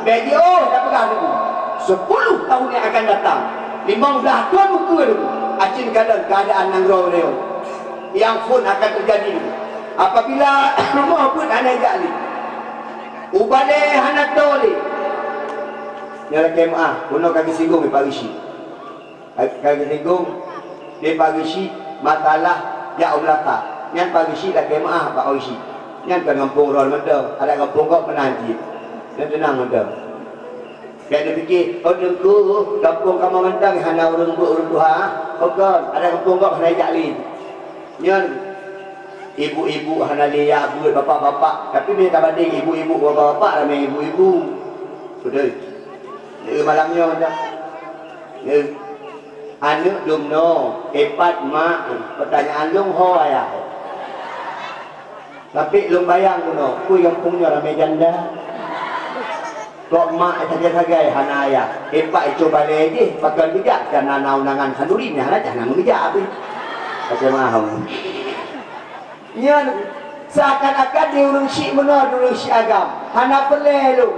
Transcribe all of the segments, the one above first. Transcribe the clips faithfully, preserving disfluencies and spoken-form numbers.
Bèk jiôh tapeugah Teungku, sepuluh tahun yang akan datang, limong blaih thôn ukeue Teungku, aci kalon keuadaan nanggroe nyoe nyang phon akan teujadi Teungku. Apabila rumoh beuet hana jak lé, u balèe hana toe lé, nyan lakèe meu'ah, bunoe ka geusinggung lé Pak Geuchik. Ka geusinggung lé Pak Geuchik masalah jak u Melaka. Nyan Pak Geuchik lakèe meu'ah bak Pak Geuchik. Nyan ka gampông droe mantong, adak gampông gob meunan cit. Nyan teunang mantong. Bèk neupiké, "Oh Teungku, gampông kamoe mantong hana ureueng beuet ureueng tuha." Oh kon, adak gampông gob hana jak lé. Nyan ibu-ibu hana lé jak beuet, bapak-bapak. Tapi meunyo tabandéng ibu-ibu, bapak-bapak ramè ibu-ibu. Beutôi. Neu malam nyoe dah. Neu. Aneuk lôn noe, ipat mak, peutanyaan lôn ho ayah. Tapi lôn bayang bunoe, peue gampông nyoe ramè janda. Kok mak sagai-sagai hana ayah, ipat icok balèe jih, pakon geujak, kana na undangan khanduri, nyan hana cah na meugeujak pih. Macam mana? Nyan seakan-akan di ureueng syik meunoe, di ureueng syik agam. Hana peureulèe lôn.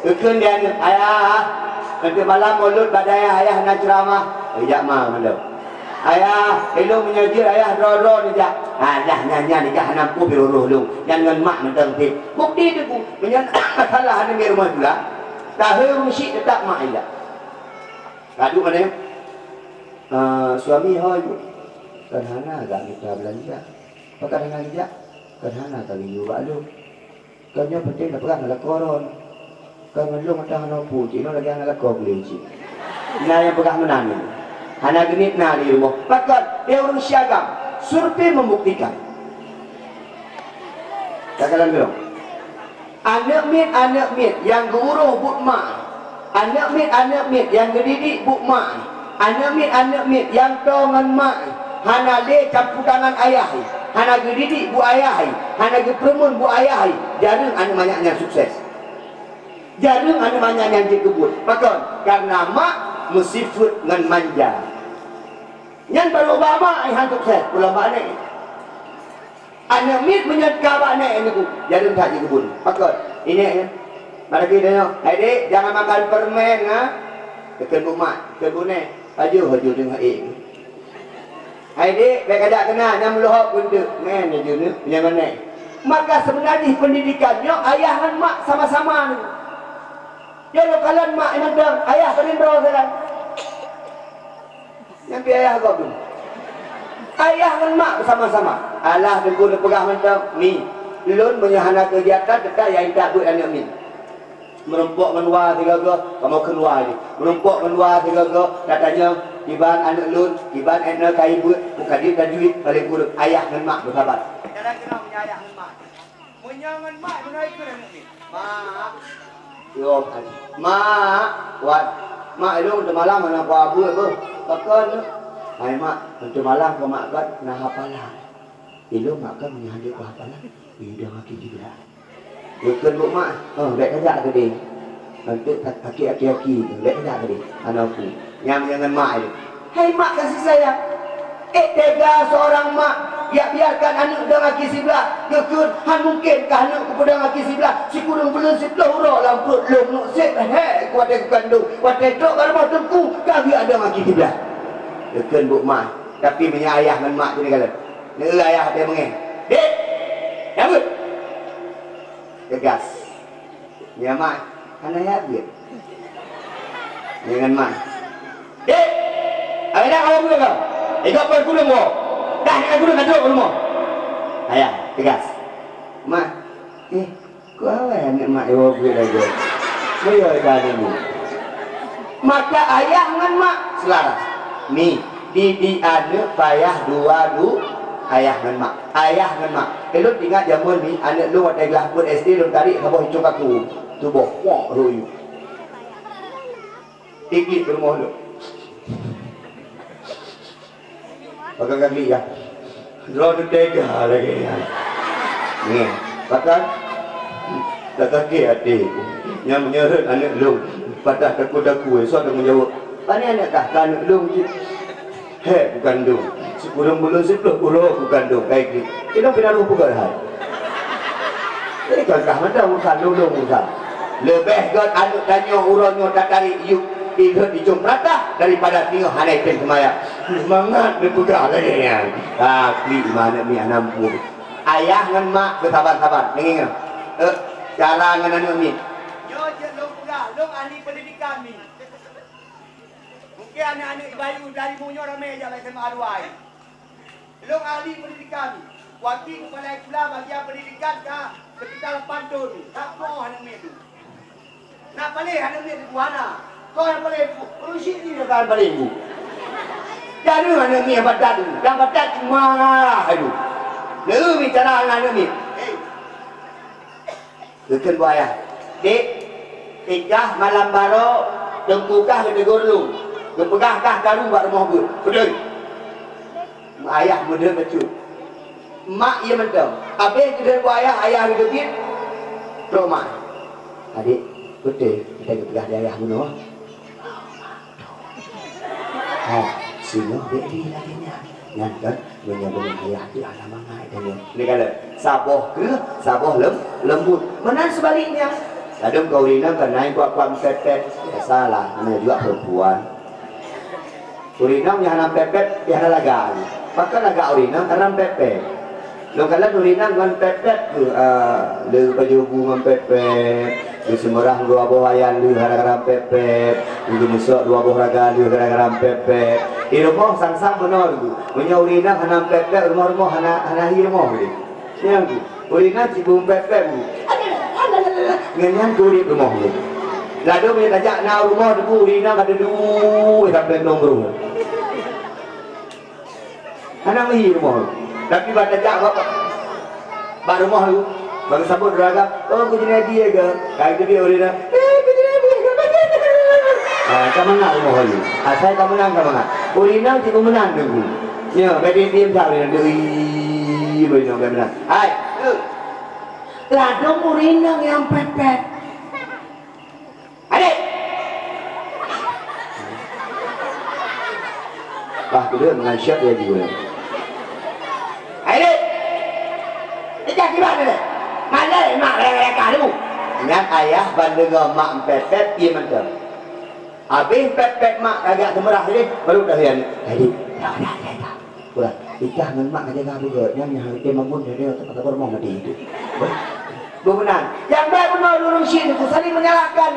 Geukheun di aneuk, "Ayah, nanti malam mulod bak dayah ayah na ceuramah." "Eh, jak ma mandum." "Ayah, ilôn meunyoe jeuet ayah droe-droe neujak." "Ah, dah nyan, nyan nikah hana mampu pih uroh lôn. Nyan ngon mak mantong pih." Bukti Teungku, meunyoe masalah hana di rumoh pula, tahe ureueng syik teutap mak ijak. Kadu mana? "Eh, suami ho ibu?" "Kan hana, gak mita beulanja." "Pakon hana geujak?" "Kan hana ka geuyue bak lôn. Kan nyoe peunteng tapeugah ngon lakoe droe. Kan ngon lôn mantong hana peue, cit nyoe lagèe hana lakoe peue cit." Na nyang peugah meunan nyoe. Hana geuniet na di rumoh. Pakon? Di ureueng syik agam. Survei membuktikan. Takalon dulu. Aneuk miet, aneuk miet nyang geuuroh buet mak. Aneuk miet, aneuk miet nyang geudidik buet mak. Aneuk miet, aneuk miet nyang toe ngon mak. Hana lé campur tangan ayah. Hana geudidik buet ayah. Hana geupeureumeun buet ayah. Jareueng aneuk manyak nyan sukses. Jareueng aneuk manyak nyan jeuet keu buet. Pakon? Karena mak meusifeuet ngon manja. Nyan barô bak mak nyang sukses, pulang bak aneuk. Aneuk miet meunyoe ka bak nèk nyoe, jareueng that jikubun. Pakon? Inék nyan. Bak lagèe nyoe, "Hai dék, jangan makan permen, ha?" Geukheun bu mak, geukheun bu nèk, "Ajoh, ajoh deungon ék." "Hai dék, bèk kajak keunan, nyan meulohop keu eunteuk." Nyan ajoh nyoe, nyan ngon nèk. Maka seubeuna jih peundidikan nyoe ayah ngon mak sama-sama nyoe. Nyoe lôn kalon mak nyang mantong, ayah padum droe sagai. Nyang pih ayah gob lôn. Ayah ngon mak beusama-sama. Alah Teungku neupeugah mantong, "Mi, lôn meunyoe hana keugiatan, teutap ya intat beuet aneuk mi. Meurumpok ngon wa sigoe-goe, kamoe kheun wa jih. Meurumpok ngon wa sigoe-goe, tatanyong, 'Kiban aneuk lôn, kiban étna kayée beuet, peue ka jeuet tajwid, paléng kureueng ayah ngon mak beusabat.'" Kadang keunong meunyoe ayah ngon mak. Meunyoe ngon mak, meunoe keu aneuk mi. "Mak, yo, Mak, wat, Mak, ilôn teumalam hana kuabeuet beuh." "Pakon?" "Hai Mak, teumalam keu Mak kon na hafalan. Ilôn Mak kon meunyoe hana kuhafalan, idong aki jiblah." Geukheun bu mak, "Oh, bèk kajak keudéh. Nanti aki-aki-aki, bèk kajak keudéh." Hana ku. Nyang, nyang ngon mak ilôn. Hai mak kasih sayang. Eh, tega seorang mak, ya biarkan aneuk dong aki siblah. Geukheun, "Han mungken kah aneuk kupeudong aki siblah. Sikureueng buleuen siplôh uroe lam pruet lôn neuk sép hèk kuwatèe kukandong. Watèe trok bak rumoh Teungku, ka geuyue dong aki siblah." Geukheun bu mak. Tapi meunyoe ayah ngon mak jadi galak. Neu ayah watèe beungèh. "Dék, nyang beuet." Teugas. Nyan mak, hana jak beuet. Nyan ngon mak. "Dék, ayah dah kawan dulu kau. Ikut perkuluan gua. Dah, jangan dulu, dah duduk rumah." Ayah, tegas. "Mak, eh, kau awai aneuk mak iwoe beuet lagèe. Buyoi ka aneuk mak." Maka ayah ngon mak selaras. Ni, didik aneuk payah dua du-, ayah ngon mak. Ayah ngon mak. Ilôn ingat jameun ni, aneuk lôn watèe glah peuet S D lôn tarék saboh icong kaku. Tuboh, pok, roh yue. Iklik keu rumoh lôn. Pakai kaki ya. Droe teuka lagèe nyan. Nyan, pakat. Tasakét até. Nyang meunyoe rhot aneuk lôn, patah daku-daku, soe tanggung jaweueb? Pane aneuk kah? Ka aneuk lôn cit. Hèk kukandong. Sikureueng buleuen siplôh uroe kukandong. Baik ni. Inong pih na roh peugah hai. Jadi kan kah mantong urusan lôn, lôn urusan. Leubeh gét aneuk tanyoe uroe nyoe tatarék yub, i gét icong peuratah daripada singoh hana item seumayang. Mangat neupeugah lagée nyan. Tapi mangat mi hana muphom. Ayah ngon mak beusaban-saban. Deungoe. Eh, cara ngon aneuk miet. Nyoe jeuet lôn peugah, lôn ahli pendidikan mi. Mungkin aneuk-aneuk Ibayu dari meunyoe ramé jak bak S M A dua. Lôn ahli pendidikan. Wakil kepala sekolah bagian pendidikan ka sekitar lapan thon. Tak po aneuk miet tu. Nak paléh aneuk miet tu hana. Kau yang paléh tu, ureueng syiek ni yang paléh tu. Jadi aneuk miet batat tu, dah batat cuma aduh. Leu bicara aneuk miet. Hei. Geukheun bu ayah, "Dek, tikah malam baroe teungku kah geutegur lôn, geupeugah kah karu bak rumoh beuet." Beutôi. Ayah meudeuh bacut. Mak ié mantong. Abéh geudeuh bu ayah, ayah geuteubiet. Trok mak. "Adek, beutôi kita geupeugah di ayah bunoe." Ha, singoh bèk di lagèe nyan. Nyan kan, meunyoe beungoh ayah teuh hana mangat tanyoe. Ni kala, saboh kreueh, saboh lem-, lembut. Meunan sebaliknya. Ladôm keu ureueng inong kan na nyang kuat-kuat meutet-tet. Biasalah, namanya juga perempuan. Ureueng inong nyang hana meutet-tet, pih hana lagak lé. Pakon lagak ureueng inong? Karena meutet-tet. Lôn kalon ureueng inong ngon pet-pet geuh, ah, lé bajôh bu ngon pet-pet, geuseumeurah dua boh ayan lé gara-gara pet-pet, geumeusok dua boh raga lé gara-gara pet-pet. Di rumoh sang-sang bunoe lé. Meunyoe ureueng inong hana pet-pet, rumoh-rumoh hana, hana hi rumoh lé. Nyan geuh, ureueng inong cit beu pet-pet geuh. Ngon nyan geuh ureueng rumoh lé. Ladôm meunyoe tajak na rumoh teungku ureueng inong ka duek sampoe nong rumoh. Hana meuhi rumoh. Tapi bak tajak bak, bak rumoh tu, bak sabot raga, "Oh, keu Junaidi ya ke?" Kai tu dia ureueng dah, "Eh, keu Junaidi ya ke?" Ah, ka mangat rumoh tu. Asai ka meunang, ka mangat. Ureueng inong cit meunan tu. Nyo, bak diem-diem sa ureueng inong. Ui, ureueng inong ka meunang. Hai, tu. Ladôm ureueng inong nyang pet-pet. Adek! Bah, tu dia mengansyat dia juga. Adek! Ijah kiban dia. Malai mak raya-raya karu. Nyan ayah ban deungoe mak pet-pet, ié mantong. Habéh pet-pet mak kajak seumeurah tadi, baru dah ié. Adek, dah, dah, dah, dah. Ulah, ikah ngon mak ka jaga beugét, nyan nyang hareuti magun dia, dia tepat-tepat rumoh mati. Beubeunang. Nyang bèk bunoe ureueng syiek nyoe saling menyalahkan.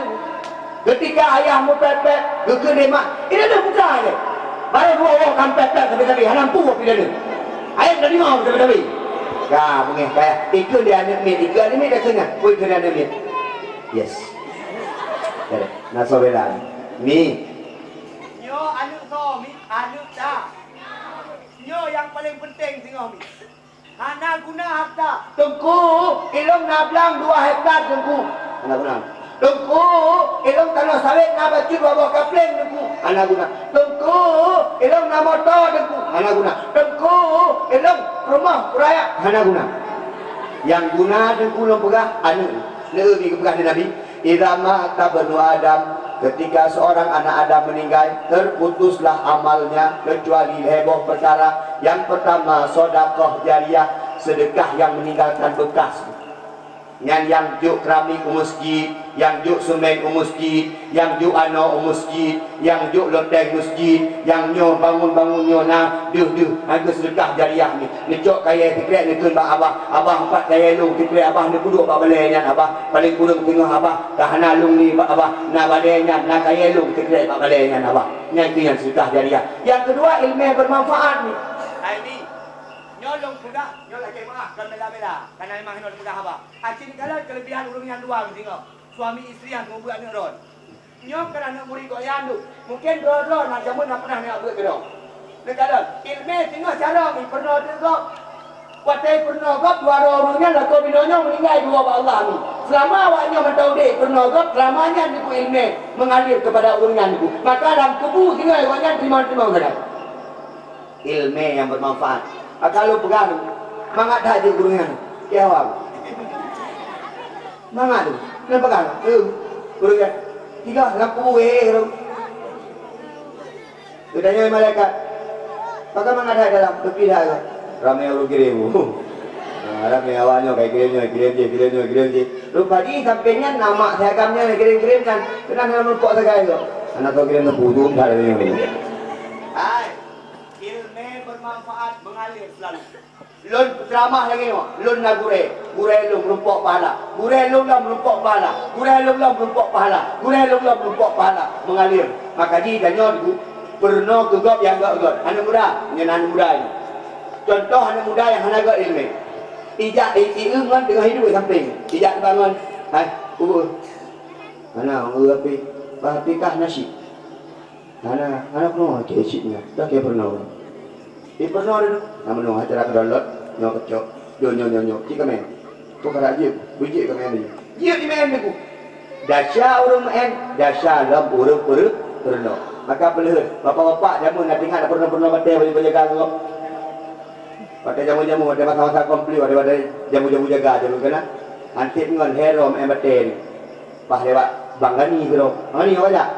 Ketika ayah meupet-pet, geukheun lé mak, "Ini dah putra je. Baru dua orang kan pet-pet tapi-tapi, hana mampu tapi dah ni. Ayah dah dengar tapi-tapi." Ka, beungéh kaya. Ikheun dia aneuk miet, ikheun aneuk miet dah kheun. Pui kheun aneuk miet. Yes. Dah, dah. Nah, so bela. Ni. Nyoe aneuk so, mi, aneuk dah. Nyoe nyang paleng penting singoh mi. Hana guna harta. Teungku, ilôn na blang dua hektar, Teungku. Hana guna. Teungku, ilôn tanoh sawét na bacut dua boh kapleng, Teungku. Hana guna. Teungku, ilôn na moto, Teungku. Hana guna. Teungku, ilôn rumoh raya. Hana guna. Nyang guna, Teungku, lôn peugah aneuk. Neu geupeugah lé Nabi. Idza mata ibnu Adam, ketika seorang anak Adam meninggal, terputuslah amalnya kecuali lhèe boh perkara. Yang pertama, sedekah jariyah, sedekah yang meninggalkan bekas. Nyan nyang jok keramik u masjid, nyang jok semen u masjid, nyang jok anoe u masjid, nyang jok loteng masjid, nyang nyoe bangun-bangun nyoe na, deuh-deuh, nyan keuh sedekah jariyah nyan. Neucok kayèe sikrek neukheun bak abah, "Abah, empat kayèe lôn sikrek abah neupeuduek bak balèe nyan abah, paleng kureueng teungoh abah, ka hana lôn li bak abah, na balèe nyan, na kayèe lôn sikrek bak balèe nyan abah." Nyan keuh nyang sedekah jariyah. Nyang keudua, ileumèe beumanfaat nyoe. Hai mi, nyoe lôn peugah, nyoe lakèe meu'ah, kon bela-bela, kareuna memang hinoe lôn peugah haba. Aci neukalon keuleubihan ureueng nyang dua meusingoh, suami istri nyang seumeubeuet aneuk droe. Nyoe kan aneuk murit gobnyan tu. Mungken droe-droe na jameun na pernah neujak beuet keudroe. Neukalon, ileumèe singoh carông jipeurunoe ateueh gob. Watèe jipeurunoe gob, dua droe ureueng nyan lakoe binoe nyoe meuninggai dua bak Allah nyoe. Seulama awak nyoe mantong udép peurunoe gob, seulama nyan teungku ileumèe mengalir keupada ureueng nyan teungku. Maka lam kubu singoh gobnyan teurimong-teurimong sagai. Ileumèe nyang beumanfaat. Maka lôn peugah tu, mangat that jeuet ureueng nyan. Kiawang. Mangat tu. Lôn peugah tu. Ureueng nyan. Tiga, lam kubu, eh, tu. Geutanyong malaikat, "Pakon mangat hai dalam?" "Teupie hai." Ramé ureueng kirém. Barang nyang awak nyoe ka kirém nyoe, kirém jih, kirém nyoe, kirém jih. Rupa jih sampéng nyan na mak si agam nyan kirém-kirém nyan. Keunan hana meurumpok sagai keuh. Hana soe kirém neupujung that lagèe nyoe. Hai, ilmu bermanfaat mengalir selalu. Lôn peuceramah lagèe nyoe, lôn na gurèe. Gurèe lôn meurumpok pahala. Gurèe lôn lom meurumpok pahala. Gurèe lôn lom meurumpok pahala. Gurèe lôn lom meurumpok pahala. Mengalir. Maka jih tanyoe peurunoe keu gob nyang göt-göt. Aneuk muda, nyan aneuk muda nyoe. Contoh aneuk muda nyang hana göt ileumèe. Ijak i, i, ngon teungoh iduek sampéng. Ijak teubangon. Hai, u, hana, u, api, bah, api kah nasyid. Hana, hana peurunoe cit cit nyan. Dah keu peurunoe. Di peurunoe dulu. Nah, meunoe acara keudalot, nyoe keucok. Nyoe, nyoe, nyoe, nyoe. Cit kamè. Tu kada jeuet, beujeuet kamè ni. Jeuet di mè ni ku. Dasya ureueng meu'en, dasya lom ureueng peureu-, peurunoe. Maka peuleuheut, bapak-bapak jameun na teuingat peurunoe-peurunoe batèe baju jaga tu. Watèe jameun-jameun, watèe masa-masa konflik, watèe, watèe jameun-jameun jaga jameun keunan. Hansip ngon hero meu'en batèe ni. Paih lewat Bang Gani keudroe. Bang Gani, awak jak?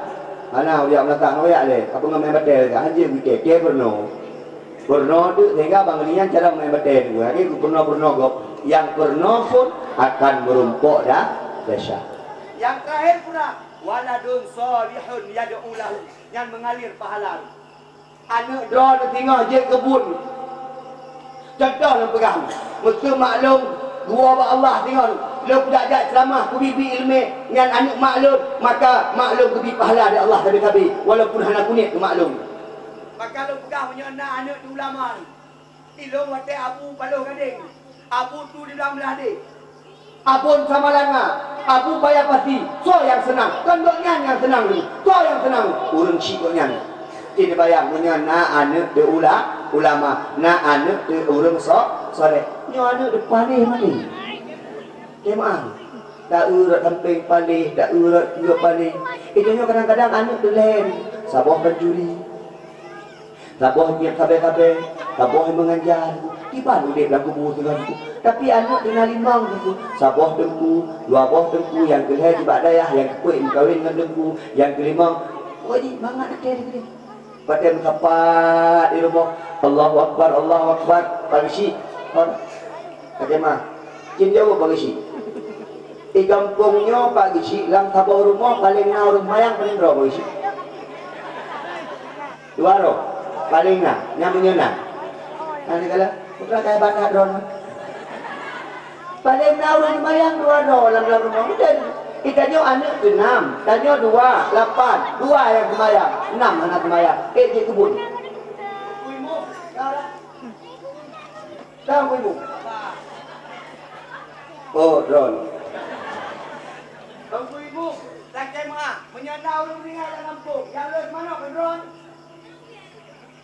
Hana, ujak meunasah ngon awak lé. Ka peungon meu'en batèe ka. Hanjeuet geukèe-kèe peurunoe. Peurunoe teuk sehingga Bang Gani nyan cara meu'en batèe tu. Lagèe geupeurunoe-peurunoe gob. Nyang peurunoe phon akan meurumpok da-, dasya. Nyang terakhir pula, waladun shalihun yad'u lahu. Nyan mengalir pahala. Aneuk droeneuh singoh jeuet keu buet. Contoh lôn peugah, meuseu mak lôn geuwoe bak Allah singoh, lôn jak-jak ceuramah keu bi-bi ileumèe nyan aneuk mak lôn, maka mak lôn geubri pahala di Allah sabe-sabe, walaupun hana keuneuk keu mak lôn. Maka lôn peugah meunyoe na aneuk di ulama, ilôn watèe Abu Paloh Gadeng, Abu Tu di Blang Blah Deh, Abon Samalanga, Abu Paya Pasi, soe nyang seunang? Kon gobnyan nyang seunang lé. Soe nyang seunang? Ureueng chik gobnyan. Ci neubayang, meunyoe na aneuk teu ula-, ulama, na aneuk teu ureueng so-, soleh. Nyoe aneuk teu paléh maté. Jeumaáh. Ta-eu rot sampéng paléh, ta-eu rot keuyoe paléh. Itu nyoe kadang-kadang aneuk teu lhèe. Saboh pancuri. Saboh ngieng sabe-sabe, saboh meungajar, kiban udép lam kubu singoh teungku. Tapi aneuk teuh na limong teungku, saboh teungku, dua boh teungku, nyang keulhèe jibak dayah, nyang keupeuet meukawen ngon teungku, nyang keulimong, wajéb mangat até teungku. Watèe meusapat di rumoh, Allahu Akbar, Allahu Akbar, Pak Geuchik. Oke, ma. Cit jaweueb Pak Geuchik. Di gampông nyoe Pak Geuchik lam saboh rumoh paléng na ureueng seumayang paléng droe Pak Geuchik. Dua droe. Paléng na, nyang meunyoe na. Nah, di kala, putra kaya bangat droe. Paléng na ureueng seumayang dua droe lam, lam rumoh. Beutôi. Di tanyoe aneuk keu nam, tanyoe dua, lapan, dua nyang seumayang, nam hana seumayang. Eh, jeuet keu buet. Ka, Teungku Ibu. Oh, droeneuh. Teungku Ibu, lakèe meu'ah, meunyoe na ureueng meuninggai lam gampông, nyang lheueh seumanok keu droeneuh?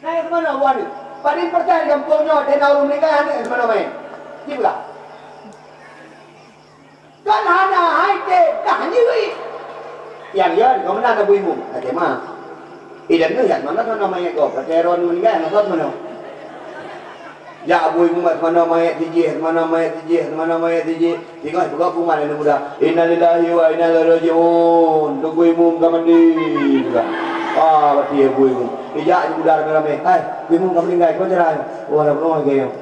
Na nyang seumanok buet nyoe. Padum persen gampông nyoe, watèe na ureueng meuninggai, hana nyang seumanok manyèt. Ci peugah. Kan hana hai tém, dah nyoe. Nyang yo, keu meunan Abu Imum, ka teuma. Idan nyoe jak meunan, meunan manyèt gob, ka teuma ureueng meuninggai, meunan meunan. Jak Abu Imum, meunan manyèt sijih, meunan manyèt sijih, meunan manyèt sijih. Singoh peugah kuman aneuk muda, "Innalillahi wa inna ilaihi raji'un." Teungku Imum ka mandi juga. Ah, mati Abu Imum. Ijak di muda ramé-ramé, "Hai, Abu Imum ka meuninggai, kiban cara?" "Oh, dah bunoe lagèe nyoe."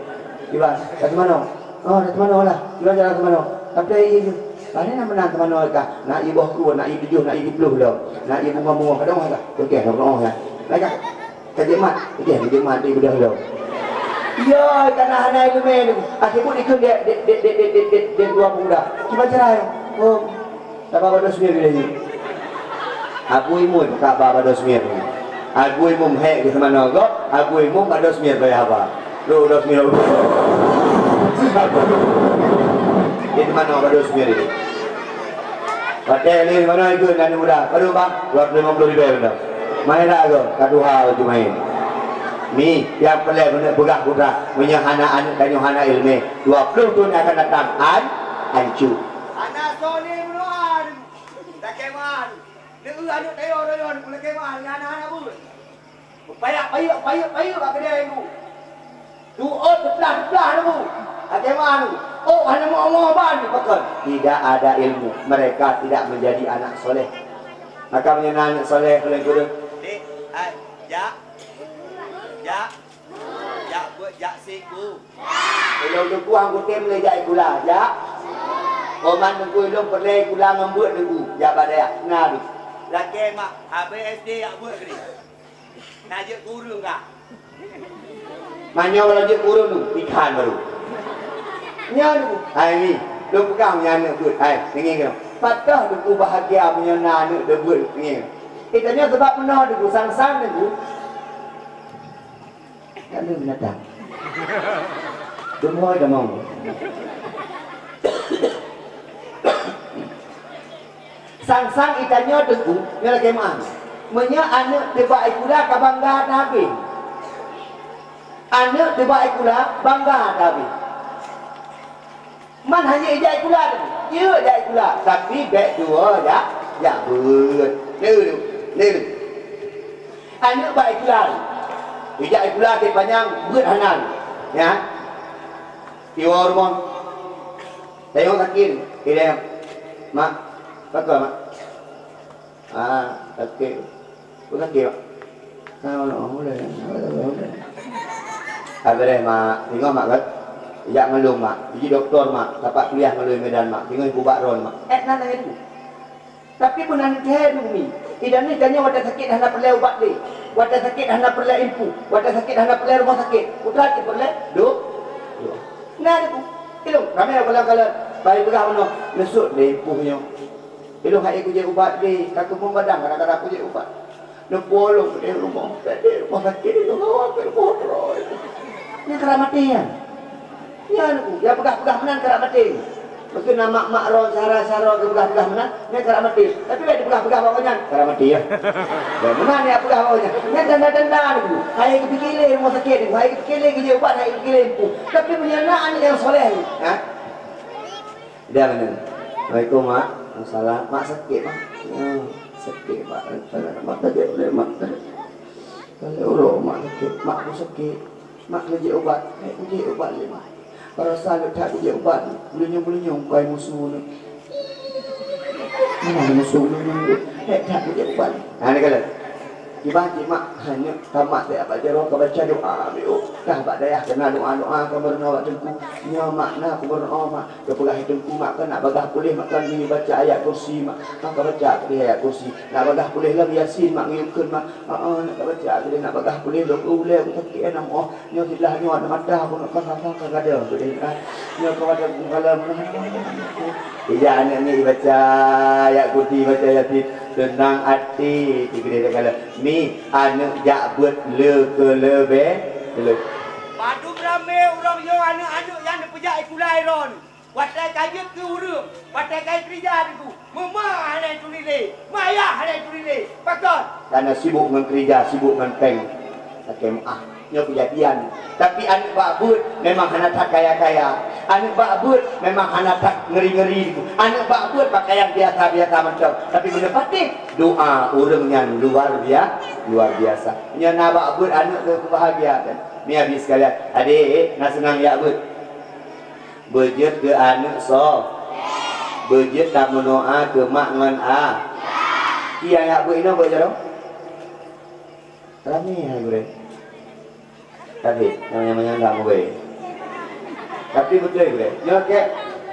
"Kiban, ka teumanoe?" "Oh, dah teumanoe lah. Kiban cara teumanoe?" "Tapi ié jih." "Pane na meunan teumanoe kah?" "Na ié boh ku, na ié tujoh, na ié siplôh lom. Na ié bungoh-bungoh, ka dong kah?" "Oke, ka dong ya." "Baik kah?" "Ka jeuet mat." "Oke, ka jeuet mat, di beudôh lom." Yo, ka na hana ileumèe tu. Akhé buet dikeue dek, dek, dek dua pemuda. "Kiban cara nyoe?" "Oh, Saba badoe sumir lé nyoe." Abu Imum ka ba badoe sumir. Abu Imum hék geuseumanoe gob, Abu Imum badoe sumir baya haba. Lo badoe sumir. Geuseumanoe badoe sumir nyoe. Watèe lé manoe ikeu aneuk muda, padum bang, dua ratus lima puluh ribèe beudôh. Main lah gob, ka tuha laju main. Mi, nyang peureulèe beuneuh peugah putra, meunyoe hana aneuk tanyoe hana ileumèe, dua ploh thôn nyang akan datang, an-, ancu. Hana soe lé meunoe. Lakèe meu'ah. Lheueh aneuk tayue-tayue lakèe meu'ah, hana-hana buet. Payak-payak, payak-payak bak keudè ilmu. Tu'ôt seuplah-seuplah ilmu. Lakèe meu'ah. Oh, hana meu'oh-meu'oh ban pakon. Tidak ada ilmu. Mereka tidak menjadi anak soleh. Maka meunyoe na aneuk soleh, peuleueh kureueng. Dek, hai, jak. Jak. Jak, jak. Teungku. Ilôn teungku han kutem lé jak sikula, jak. Oman teungku ilôn peureulèe sikula ngon beuet teungku, jak bak dayah. Na deuh. Lakèe mak, habéh S D jak beuet keudéh. Na jeuet keu ureueng kah? Meunyoe lôn jeuet keu ureueng tu, ikan baru. Nyan teungku. Hai ni, lôn peugah nyan aneuk beuet. Hai, deungö keunoe. Pat teuh teungku bahagia meunyoe na aneuk deuh beuet, deungö. Kita nyoe sabab meunoe teungku, sang-sang teungku. Ka lheueh binatang. Geumoi tamong. Sang-sang geutanyoe teungku, nyoe lagèe meu'ah. Meunyoe aneuk teuh bak sikula ka bangga ata habéh. Aneuk teuh bak sikula bangga ata habéh. Man hana jak sikula teuh. Jeuet jak sikula, tapi bèk tuwoe jak, jak beuet. Neu, neu. Aneuk bak sikula. Ijak sikula teuk panyang beuet hana. Ya. Iwoe rumoh. Tayong sakét. Ilèe. Mak, pakon, Mak? Ah, sakét. Peue sakét, Mak? Ah, ulèe, ulèe, ulèe. Habéh, Mak. Singoh, Mak, kan? Jak ngon lôn, Mak. Jih dokto, Mak. Tapak kuliah ngon lôn Medan, Mak. Singoh ipubak droen, Mak. Eh, na, na, itu. Tapi meunan keuh, Umi. Inan nyoe tanyoe watèe sakét hana peureulèe ubat lé. Watèe sakét hana peureulèe empu. Watèe sakét hana peureulèe rumoh sakét. Peue teuma peureulèe? Doa. Doa. Na, itu. Ilôn, ramè ureueng kalon. Pai peugah meunoe, neusut lé empu nyoe. Ilôn han ék kujak ubat lé, ka keumong badan kadang-kadang kujak ubat. Neupulông keudéh rumoh, keudéh rumoh sakét, ilôn bawa keu rumoh droe. Nyan karab maté nyan. Nyan ku, nyang peugah-peugah meunan karab maté. Meuseu na mak-mak droe, syedara-syedara droe geupeugah-peugah meunan, nyan karab maté. Tapi bèk dipeugah-peugah bak gobnyan, karab maté, ya. Dan meunan nyang peugah bak gobnyan. Nyan tanda-tanda ku. Hai geupike lé rumoh sakét, hai geupike lé geujak ubat, hai geupike lé empu. Tapi meunyoe na aneuk nyang soleh, ha? Dah, mana? Assalamualaikum, Mak. Waalaikumsalam. Mak sakét, Mak. Ya, sakét, Mak. Mak sakét, Mak. Kalau ureueng Mak sakét, Mak pun sakét. Mak keuneuk jak ubat. Eh, kujak ubat lé, Mak. Baroesa lôn that kujak ubat. Beulinyong-beulinyong kai musu ni. Mana musu ni? Eh, that kujak ubat. Ha, ni kalau. Kiban cit mak, hana tamat bak jaroe ka baca doa, biôh. Kah bak dayah keu na doa-doa ka meurunoe bak teungku. Nyoe mak na keu meurunoe mak. Geupeugah teungku mak keu nak bagah puléh mak keu baca ayat kursi mak. Ka baca puléh ayat kursi. Nak bagah puléh lom Yasin mak ngieng kheun mak. Heeh, nak baca puléh nak bagah puléh lom ulèe sakét na moh. Nyoe siblah nyoe aneuk mata pun ka sasa ka gadôh keudéh, kan. Nyoe ka watèe geukalon. Ija aneuk nyoe ibaca ayat kursi, ibaca Yasin, seunang até, keudéh takalon. Mi, aneuk jak beuet le keu leubeh, le. Padub ramé ureueng nyoe aneuk-aneuk nyang neupeujak sikula droen. Watèe ka jeuet keu ureueng, watèe ka keurija teungku, meuma hana turi lé, meuyah hana turi lé. Pakon? Karena sibuk ngon keurija, sibuk ngon péng. Lakèe meu'ah. Nyoe keujadian. Tapi aneuk bak beuet memang hana that kaya-kaya. Aneuk bak beuet memang hana that ngeri-ngeri teungku. Aneuk bak beuet pakaian biasa-biasa mantong. Tapi meunyoe patéh, doa ureueng nyan luar bia-, luar biasa. Nyoe na bak beuet aneuk keu bahagia kan. Ni habis sekalian. Adék, na seunang jak beuet. Beujeuet keu aneuk soe? Beujeuet tameudoa keu mak ngon a? Kiban jak beuet inoe beuet jaroe? Ramé hai gurèe. Tapi nyang manyang-manyang dak meubai. Tapi beutôi gurèe. Nyoe kèk,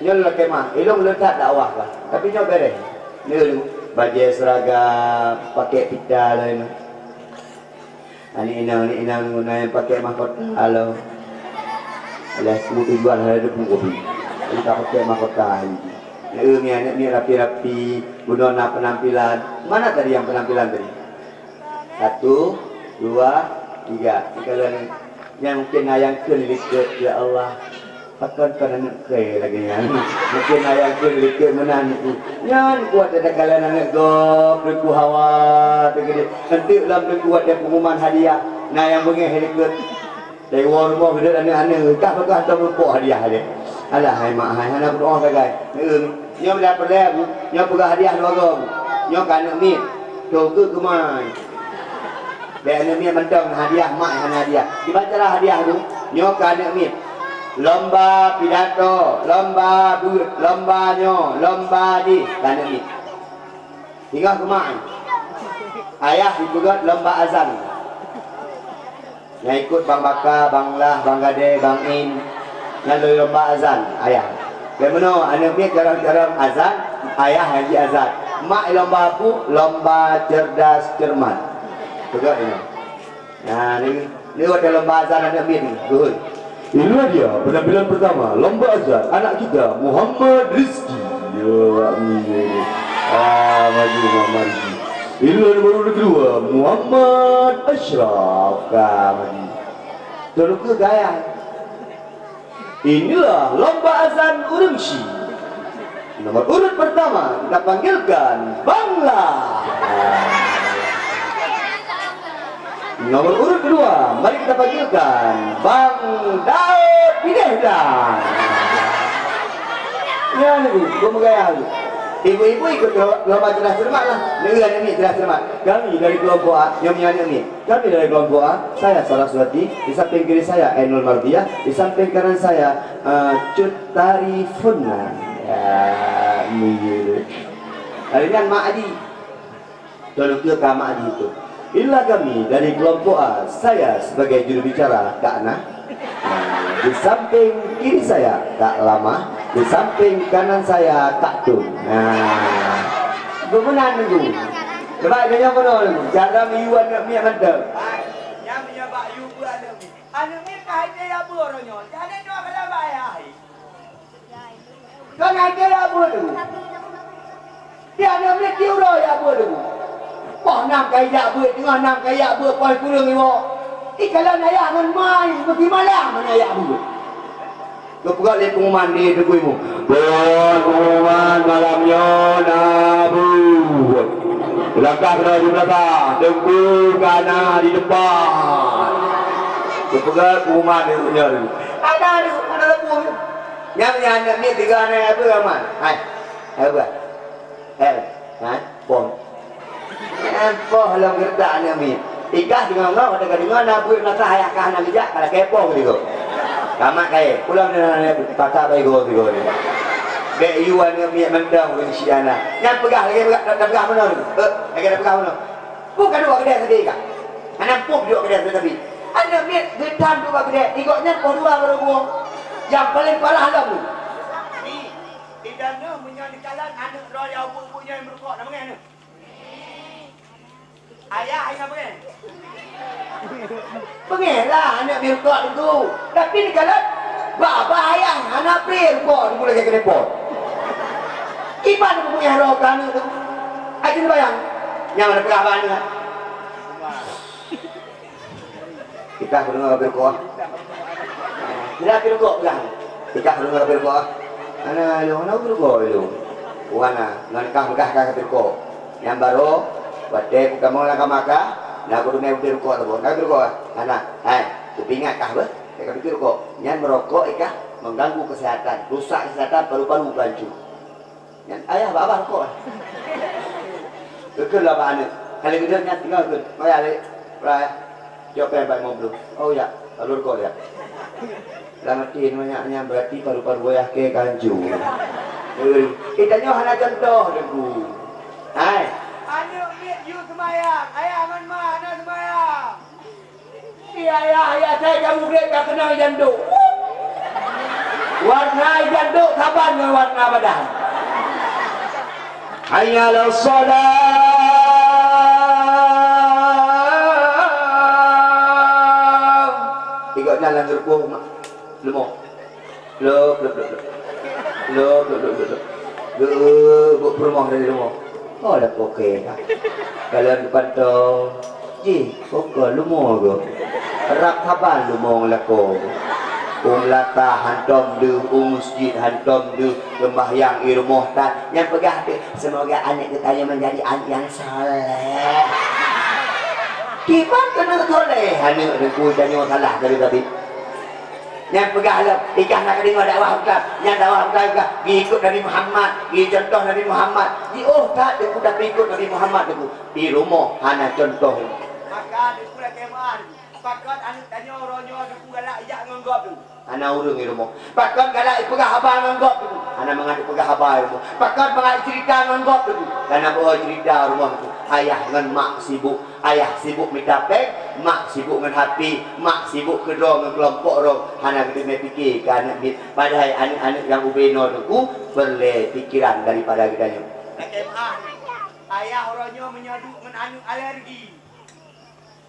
nyoe lakèe mah. Ilôn le that dakwah lah. Tapi nyoe beureh. Nyoe bajèe seragam, pakèk pita laén. Aneuk inong, aneuk inong guna nyang pakèk mahkota lo. Alah, ku tujuan hai debu kopi. Jadi ka pakèk mahkota hai. Neu mi aneuk mi rapi-rapi, guna na penampilan. Mana tadi yang penampilan tadi? Satu, dua, tiga. Kalau nyang mungkin ayang keu likot, ya Allah. Pakon kon aneuk keu lagèe nyan. Mungkin ayah keu likot meunan tu. Nyan kuat ada kalan aneuk gob, teungku hawa, teungku. Nanti lam teungku ada pengumuman hadiah. Nah, nyang beungèh likot. Dari woe rumoh geudeuk aneuk-aneuk, kah peugah tom lumpok hadiah aja. Alah, hai mak, hai hana berdoa sagai. Nyoe bila peureulèe, Bu. Nyoe peugah hadiah dua gob. Nyoe ka aneuk miet. Toke keumai. Bèk aneuk miet mantong hadiah, mak hana hadiah. Kiban cara hadiah tu, nyoe ka aneuk miet. Lomba pidato, lomba beuet, lomba nyoe, lomba jih ka aneuk miet. Singoh keumak. Ayah jipeugöt lomba azan. Nyang ikot Bang Baka, Bang Lah, Bang Gadé, Bang In. Nyan lôn lomba azan, ayah. Lé meunoe, aneuk miet carông-carông azan, ayah nyang jiazan. Mak lomba peue? Lomba cerdas cermat. Peugah inoe. Nah, ni, ni watèe lomba azan aneuk miet ni, geuhôi. Inilah dia penampilan pertama lomba azan anak kita, Muhammad Rizki. Ya, amin. Ah, maju Muhammad Rizki. Inilah nomor urut kedua, Muhammad Ashraf. Ka maju. Tolong ke gaya. Inilah lomba azan ureueng Syiek. Nomor urut pertama, kita panggilkan Bang Lah. Nomor urut kedua, mari kita panggilkan Bang Daud Bideh Blang. Ya, ni, gua menggaya tu. Ibu-ibu ikut lo-, lomba cerdas cermat lah. Negeri aneuk miet cerdas cermat. Kami dari kelompok A, nyoe aneuk miet. Kami dari kelompok A, saya Saraswati, di samping kiri saya Ainul Mardiah, di samping kanan saya, eh, Cut Tarifuna. Ya, iya. Hari nyan Mak Adi. Tolong ke Mak Adi tu. Inilah kami dari kelompok A, saya sebagai juru bicara, Kak Nah. Nah, di samping kiri saya, Kak Lama. Di samping kanan saya, Kak Tun. Nah. Geuh meunan nunggu. Sebab dia nyang keunoe nunggu. Cara miyueb aneuk miet mantong. Hai, nyang meunyoe bak yue beuet aneuk miet. Aneuk miet ka hai teu ya beuet uroe nyoe. Jadi nyoe keulah bak ayah hai. Kan hai teu ya beuet tu. Di aneuk miet di uroe ya beuet tu. Poh nam ka ijak beuet, teungoh nam ka ijak beuet, poh kureueng iwoe. Ikalon ayah ngon ma, meusti malam ngon ayah beuet. Geupeugah lé pengumuman di Teungku Imum. Buet pengumuman malam nyoe na beuet. Langkah keunoe di beulakang, Teungku ka na di depan. Geupeugah pengumuman di nyoe. Ada, ada, ada lampu. Nyang, nyang aneuk miet tiga aneuk apa, Rahman? Hai. Hai, apa? Eh, ha? Poh. Eh, poh lom geuredak aneuk miet. Ikah deungoe-ngoe, watèe ka deungoe na buet masak ayah kah na geujak, ka lakèe poh geuh. Tamat kayèe. Pulang deungon aneuk patak bai goe sigoe ni. Bèk yue aneuk miet mantong ureueng si aneuk. Nyan peugah lagèe peugah, tapeugah meunoe. Eh, lagèe tapeugah meunoe. Peue ka duek keudè sabe kah? Hana peue duek keudè sabe. Aneuk miet geutam duek keudè, di gobnyan poh dua barô buông. Nyang paleng parah lom. Di, di danau meunyoe dikalon aneuk droe nyang ubeut-ubeut nyoe meurukok, na beungèh nyoe. Ayah, ayah beungèh. Beungèh lah aneuk miet rukok tu. Tapi dikalon bak, bak ayah hana preh rukok tu lagèe keuneupot. Kiban beungèh droe keu aneuk tu. Aja neubayang. Nyang mana peugah bak aneuk. Ikah deungoe ka pirukok. Bila pirukok peugah. Ikah deungoe ka pirukok. Hana lôn, hana pirukok lôn. Wana, ngon kah peugah ka pirukok. Nyang barô, watèe kutamong lam kama kah, na kuteumèe pirukok saboh. Na pirukok? Hana. Hai, kupeuingat kah beuh. Ka pirukok. Nyan meurokok ikah mengganggu kesehatan, rusak kesehatan, paru-paru hancô. Nyan ayah bak abah rukok. Keukeue lah bak aneuk. Kali keudeh nyan tinggai keuh. Maya lé. Raya. Jok pèng bak limong ploh. Oh ya, lalu rukok ya. Lam até nyoe nyan, nyan berarti paru-paru ayah kèe ka hancô. Eh, eh, tanyoe hana contoh Teungku. Hai. Aneuk miet yue seumayang, ayah ngon ma hana seumayang. Di ayah-ayah sai ka mugreb ka keunong janduk. Warna janduk saban ngon warna badan. Hayya 'alas shalah. Tiga jalan geureupoh mak leumo. Lop, lop, lop, lop. Lop, lop, lop, lop, lop. Geu-, geu-, peurumoh dari rumoh. Oh, dah pokok, ha. Kalau dipantau, jih, pokok leumo geuh. Rab saban leumo ngon lakoe. U meulatah hantom deuh, u meuseujid hantom deuh, seumbahyang i rumoh tan. Nyang peugah teuh, semoga aneuk geutanyoe menjadi aneuk yang saleh. Kiban keuneuk saleh aneuk Teungku tanyoe salah dari tadi. Nyang peugah lom, ikah na kadeungoe dakwah Islam. Nyang dakwah Islam ikah, geuikot Nabi Muhammad, geucontoh Nabi Muhammad. Jiôh that Teungku tapiikot Nabi Muhammad Teungku. Di rumoh hana contoh. Maka Teungku lakèe meu'ah, pakon aneuk tanyoe uroe nyoe Teungku galak jak ngon gob tu. Hana ureuëng di rumoh. Pakon galak ipeugah haba ngon gob teungku? Hana mangat ipeugah haba di rumoh. Pakon mangat iceurita ngon gob teungku? Hana beuo ceurita rumoh teungku. Ayah ngon mak sibuk. Ayah sibuk mita péng, mak sibuk ngon H P, mak sibuk keudroe ngon keulompok droe. Hana geuteumé pike keu aneuëk miet. Padahai aneuëk-aneuëk nyang ubé inoe teungku peureulée pikeran daripada geutanyoe. Lakée meuáh, ayah uroe nyoe meunyoe duek ngon aneuëk alergi.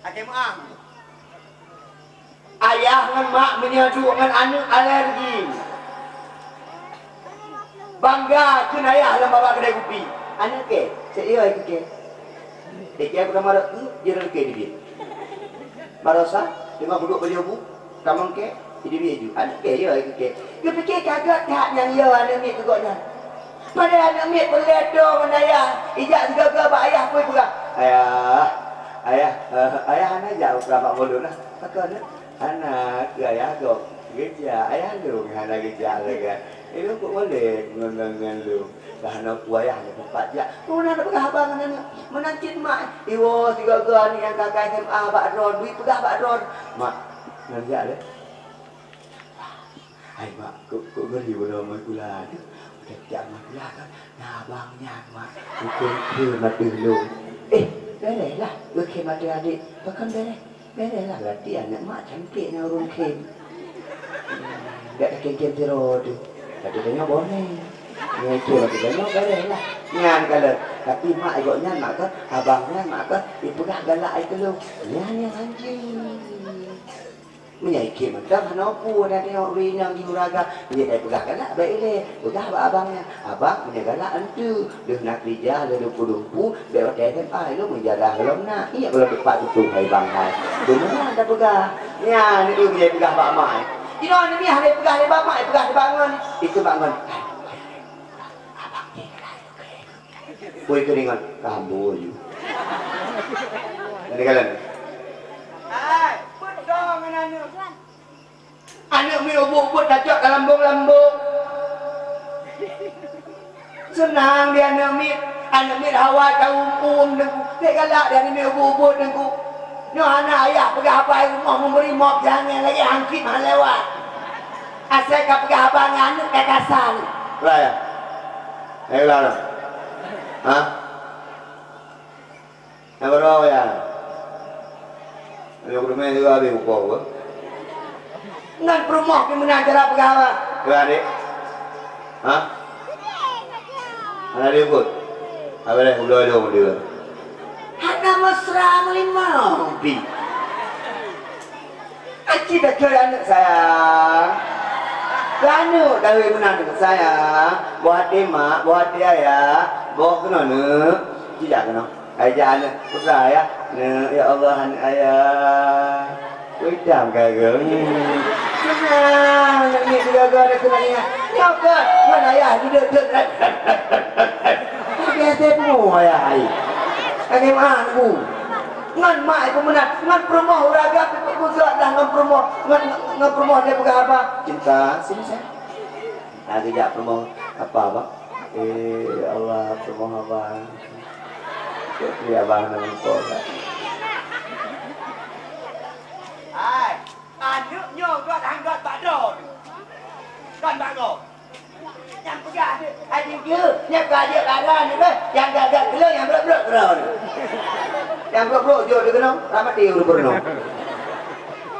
Lakée meuáh. Ayah ngon mak meunyoe duek ngon aneuëk alergi. Bangga kheun ayah lam babah keudai kupi. Aneuëk kèe, sek yo keu kèe. Dek kèe aku marot tu, jeuet keu kèe di biet. Barosa, teungoh kuduek bajée bu, tamong kèe, di biet ju. Aneuëk kèe yo keu kèe. Geupike ka gét that nyang yo aneuëk miet keu gobnyan. Padahai aneuëk miet peureulée toe ngon ayah, ijak sigoe-goe bak ayah pui peugah, "Ayah, ayah, eh, ayah hana jak peugah bak ulôn lah." Pakon, hana keu ayah gob geujak, ayah lôn hana geujak lagée. Ilôn kok boleh ngon, ngon, ngon lôn. Dah hana ku ayah nyang teumpat jak. Meunan peugah haba ngon aneuëk, meunan cit mak. Iwoe sigoe-goe aneuëk nyang ka, ka S M A bak droe, bri peugah bak droe. Mak, ngon jak lé. Hai mak, kok, kok ngeri bunoe Makula tu. Udah jak Makula kan, na abang nyan mak. Ukeue-ukeue mata lôn. Eh, bereh lah, ukeue mata adik. Pakon bereh? Bereh lah, berarti aneuëk mak cantik na ureuëng khem. Dak takém-kém sidroe tu. Tapi tanyoe boneh. Nyoe tu lagi tanyoe bereh lah. Nyan kalau, tapi mak gobnyan mak kah, abang nyan mak kah, ipeugah galak ai keu lôn. Nyan nyang hanjeuet. Meunyoe ikheun mantong hana peue, hana teuingat ureuëng inong di uraga. Meunyoe ka peugah galak, bék ilée. Peugah bak abang nyan, "Abang, meunyoe galak enteuk. Lheueh na keurija, lheueh dumpeue-dumpeue, bék watée S M A, ilôn meujarah lom na. Ingat gohlom teumpat tutong hai bang hai." Beuna tapeugah. Nyan, itu meunyoe peugah bak mak. Inoe ni hana peugah lé bak mak, peugah lé bak ngon. Itu bak ngon. Abang ni galak. Pui keuringat, ka hambur ju. Jadi kalian. Hai, beutôi ngon aneuëk. Aneuëk miet ubit-ubit tacok ka lambong-lambong. Seunang di aneuëk miet, aneuëk miet hawa ka uem-uem teungku. Bék galak di aneuëk miet ubit-ubit teungku. Nyoe hana ayah peugah haba i rumoh meubri mop jangan lagée hangkit hana lewat. Asai ka peugah haba ngon aneuëk ka kasa ni. Lah ya. Hai lah. Ha? Nyang keudroe ya. Nyang keudroe juga habéh muka gua. Ngon peurumoh pih meunan cara peugah awak. Peugah adik. Ha? Hana diikot. Habéh lé udah dong dia. Hana mesra meulimong pi. Aci beutôi aneuëk sayang. Keu aneuëk dawé meunan aneuëk sayang. Boh até mak, boh até ayah, boh keunoe neuk. Tidak keunoe. Ai jak aneuëk peugah ayah. Neuk, ya Allah, aneuëk ayah. Kuitam kagum. Seunang aneuëk miet sigoe-goe ada keunoe ingat. Nyoe keuh ngon ayah hidup-hidup. Biasa pun ayah ai. Lagée meuah bu. Ngon mak iku meunan, ngon peurumoh uraga pih peugah dah ngon peurumoh, ngon, ngon peurumoh dia peugah apa? Cinta, sini saya. Nah, dia jak peurumoh apa, Bang? Eh, Allah, peurumoh abang. Cok dia abang nama kau, Bang. Hai, aneuëk nyoe gét han gét bak droe. Kon bak gob. Nyang peugah tu, hai jingke, nyang ka jeuet lara ni beh, nyang gagak keuleue nyang brok-brok keudroe ni. Nyang brok-brok jok di keunoe, ramati ureuëng peurunoe.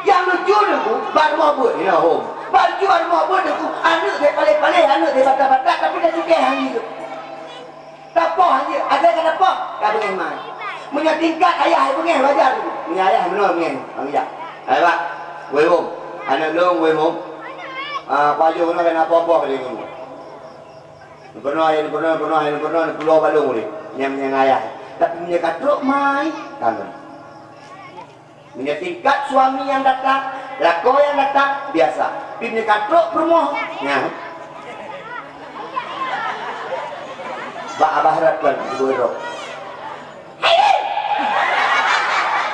Nyang lucu ni ku, bak rumoh buet ni hom. Bak lucu bak rumoh buet ni ku, aneuëk dia paléh-paléh, aneuëk dia batat-batat, tapi dia sukeh hang jeuet. Tapoh hang jeuet, asai ka tapoh, ka beungéh mai. Meunyoe tingkat ayah beungéh wajar tu. Meunyoe ayah meunoe beungéh, hang jak. Hai bak, wéh hom, aneuëk lôn wéh hom. Ah, pajoh keunoe keunan poh-poh ka deungoe. Peunoh, peunoh, peunoh, peunoh, peunoh balong ulih. Nyang, nyang ayah. Tapi meunyoe ka trok mai, kangen. Meunyoe tingkat suami nyang datang, lakoe nyang datang, biasa. Tapi meunyoe ka trok peurumoh, nyan. Bak Abah Rat kan, ibu roh.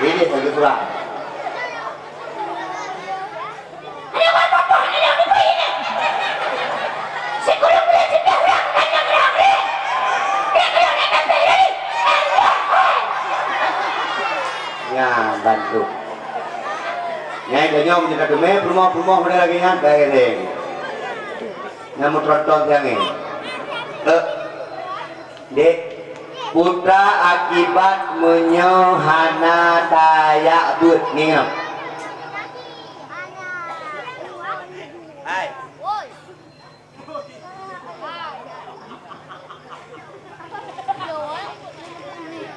Ini satu surah. Ya, bantu. Ya, Nyoe meunyoe ka teumé peurumoh-peurumoh model lagèe nyan, bèk lé. Nyang meutronton siangé. Eh, Dek, putra akibat meunyoe hana tajak beuet, ngieng. Hai.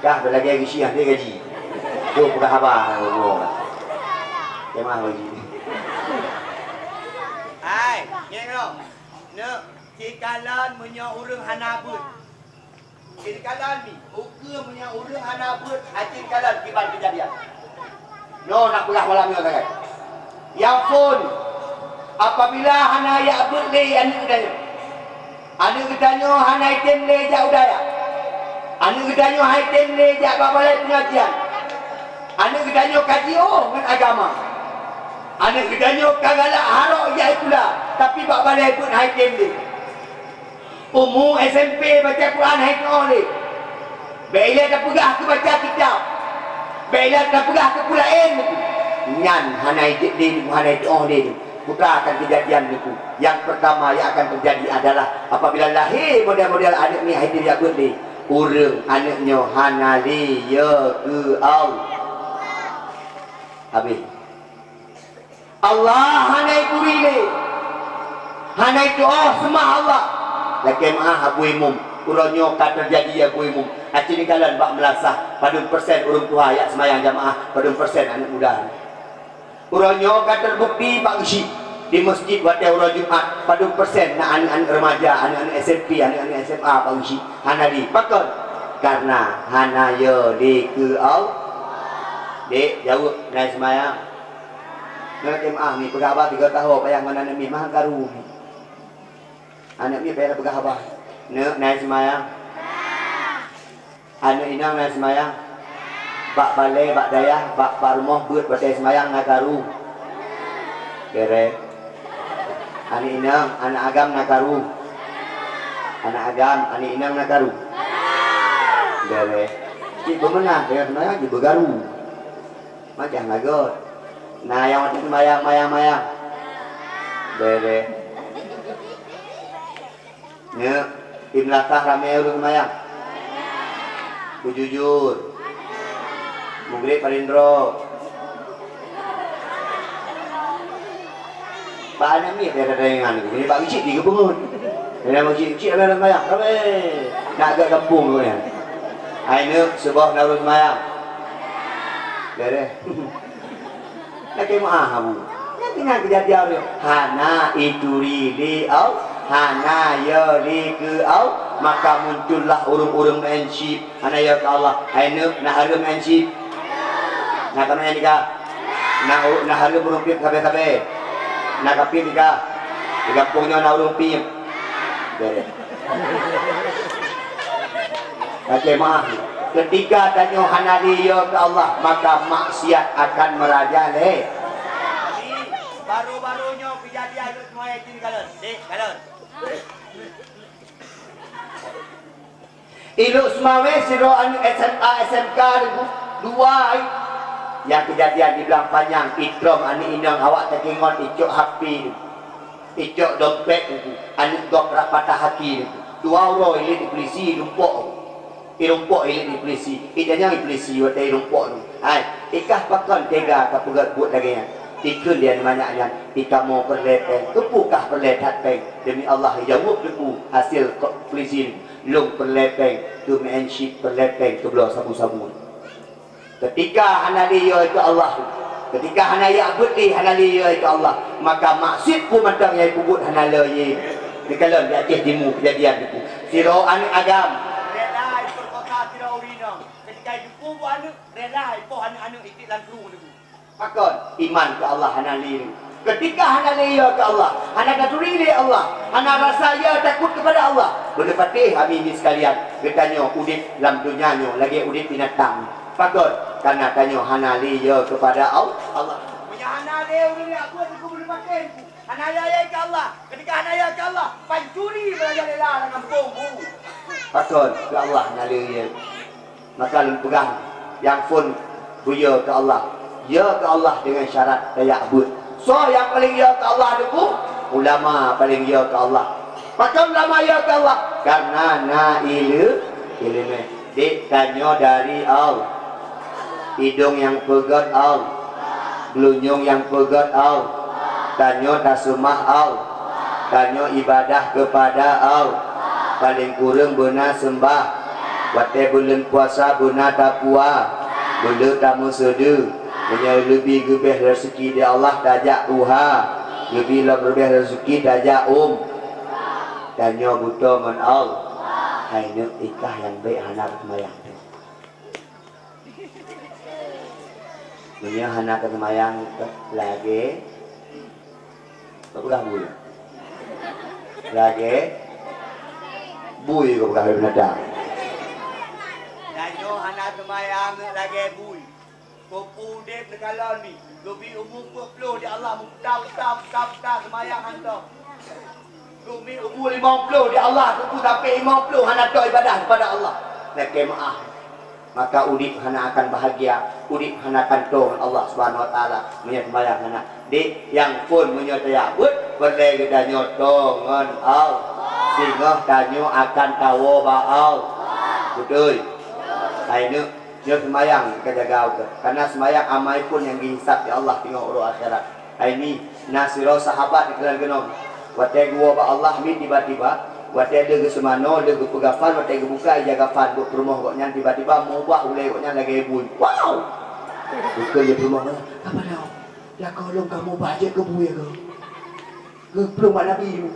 Kah beulagèe geusiah deh gaji. Jom peugah haba ngon geuh. Kemah gaji. Hai, ngieng lom. Neuk, sikalon meunyoe ureueng hana beuet. Sikalon mi, ukeue meunyoe ureueng hana beuet, aci kalon kiban keujadian. Nyoe nak peugah malam nyoe sagai. Nyang phôn, apabila hana jak beuet lé aneuk geutanyoe. Aneuk geutanyoe hana item lé jak u dayah. Aneuk geutanyoe hana item lé jak bak balai peungajian. Aneuk geutanyoe ka jiôh ngon agama. Aneuk geutanyoe ka galak harok jak sikula, tapi bak balai beuet hana item lé. Umu S M P baca Quran hai tu'oh lé. Bèk ilèe tapeugah keu baca kitab. Bèk ilèe tapeugah keu peulaén. Nyan hana jeuet lé, hana tu'oh lé. Peue akan keujadian nyoe? Nyang peurtama nyang akan teujadi adalah apabila lahé model-model aneuk nyoe hai teubiet beuet lé, ureueng aneuk nyoe hana lé yö keu Allah. Habéh. Allah hana ituri lé, hana itu'oh seumah Allah. Lakèe meu'ah Abu Imum, uroe nyoe ka teujadi Abu Imum. Aci neukalon bak meulasah, padum persen ureueng tuha jak seumayang jamaah, padum persen aneuk muda. Uroe nyoe ka teubukti bak geusyik di meuseujid watèe uroe Jumat, padum persen na aneuk-aneuk remaja, aneuk-aneuk S M P, aneuk-aneuk S M A bak geusyik. Hana lé. Pakon? Karena hana yö lé keu Allah. Dek, jaweueb, na seumayang. Nyoe jeumaáh mi peugah haba tiga tahun payah ngon aneuk mi mah karu mi. Aneuk mi payah peugah haba. Neuk na seumayang. Aneuk inong na seumayang. Bak balè, bak dayah, bak, bak rumoh beuet watèe seumayang na karu. Bèrèh. Aneuk inong, aneuk agam na karu. Aneuk agam, aneuk inong na karu. Bèrèh. Cit beumeunang, deungon seumayang jibeugaru. Macam lagot. Nah, nyang watèe seumayang, mayang, mayang. Bèrèh. Nyoe, di meulasah ramè ureueng seumayang. Beujujur. Mugreb paling droe. Bak aneuk miet dia kata dengan aku. Ini bak geuchik di geupeungeut. Ini bak geuchik-geuchik ramè ureueng seumayang. Ramè. Nak agak gampông tu kan. Hai neuk, suboh na ureueng seumayang. Bèrèh. Lakèe meu'ah Abu. Nyan teungoh keujadian nyoe. Hana ituri lé Allah, hana yö lé keu Allah, maka muncullah ureueng-ureueng meu'en chip. Hana yö keu Allah. Hai neuk, na hareuem meu'en chip? Na ka meu'en ka? Na u-, na hareuem ureueng piep sabe-sabe? Na ka piep ka? Di gampông nyoe na ureueng piep? Bèrèh. Lakèe meu'ah. Ketika tanyoe hana lé yö keu Allah, maka maksiat akan meurajalela. Baru-baru nyoe keujadian lôn seumawé jih kalon. Dek, kalon. Ilok seumawé sidroe aneuk S M A, S M K dua. Nyang keujadian di Blang Panyang, itrôm aneuk inong awak takingon icok H P. Icok dompet nyoe, aneuk gob rap patah aki nyoe. Dua uroe ilèe di polisi, irumpok. Irumpok ilèe di polisi. Itanyong polisi watèe irumpok nyoe. Hai, ikah pakon tega kapeugèt buet lagèe nyan? Ikheun lé aneuk manyak nyan, ikamoe peureulèe pèng. Keupeue kah peureulèe that pèng? Demi Allah, ijaweueb teungku hasil ko-, polisi nyoe. Lôn peureulèe pèng keu meu'en chip, peureulèe pèng keu bloe sabu-sabu. Ketika hana lé yö keu Allah, ketika hana jak beuet lé hana lé yö keu Allah, maka maksiat peue mantong nyang peubuet hana lé yö. Neukalon di Aceh Timu keujadian nyoe. Sidroe aneuk agam rela jipeurkosa sidroe ureueng inong. Ketika jipeue buet aneuk, rela jipoh aneuk-aneuk itiek lam krueng nyoe. Pakon? Iman keu Allah hana lé. Ketika hana lé yö keu Allah, hana taturi lé Allah, hana rasa yö takot kepada Allah, beuneupatéh hamimin sekalian, geutanyoe udép lam donya nyoe lagèe udép binatang. Pakon? Karena tanyoe hana lé yö kepada Al-, Allah. Meunyoe hana lé ureueng nyang buet teungku beuneupatéh, hana yö keu Allah. Ketika hana yö keu Allah, pancuri beurajalela lam gampông, Bu. Pakon? Keu Allah hana lé yö. Maka lôn peugah, nyang phôn beuyö keu Allah. Ya keu Allah dengan syarat tajak beuet. Soe nyang paleng ya keu Allah Teungku? Ulama paleng ya keu Allah. Pakon ulama ya keu Allah? Karena na ile-, ileumèe. Dek, tanyoe dari Allah. Idong nyang peugöt Allah. Geulinyueng nyang peugöt Allah. Tanyoe taseumah Allah. Tanyoe ibadah keupada Allah. Paleng kureueng beuna seumbah. Watèe buleuen puasa beuna tapuasa. Beuleueh tameuseudeue. Meunyoe leubeh geubeh raseuki di Allah tajak tuha, leubeh lom reubeh raseuki tajak um. Tanyoe beutoe ngon Allah. Hai neuk, ikah nyang bèk hana seumayang. Meunyoe hana seumayang lagèe, peugah bui. Lagèe bui, peugah binatang. Tanyoe hana seumayang lagèe bui. Peue-peue udép neukalon mi, geubi umu peuet ploh di Allah, meuputa-puta, puta-puta, seumayang hantom. Geubi umu limong ploh di Allah, teupeu sampoe limong ploh hana toe ibadah keupada Allah. Lakèe meu'ah. Maka udép hana akan bahagia, udép hana akan toe ngon Allah Subhanahu wa Taala, meunyoe seumayang hana. Dek, nyang phôn meunyoe tajak beuet, peureulèe geutanyoe toe ngon Allah. Singoh tanyoe akan tawoe bak Allah. Beutôi? Hai neuk. Nyoe seumayang ka jaga ukeue. Karena seumayang amai phôn nyang geuhisab lé Allah teungoh uroe akhirat. Hai mi, na sidroe sahabat dikheun keunoe. Watèe geuwoe bak Allah mi tiba-tiba, watèe lheueh geuseumanoe, lheueh geupeugafan, watèe geubuka ija kafan buet peurumoh gobnyan, tiba-tiba meubah ulèe gobnyan lagèe bui. Wow! Bukon lé peurumoh gobnyan, "Apa nyoe? Lakoe lôn ka meubah jeuet keu bui keuh?" Geuplueng bak Nabi.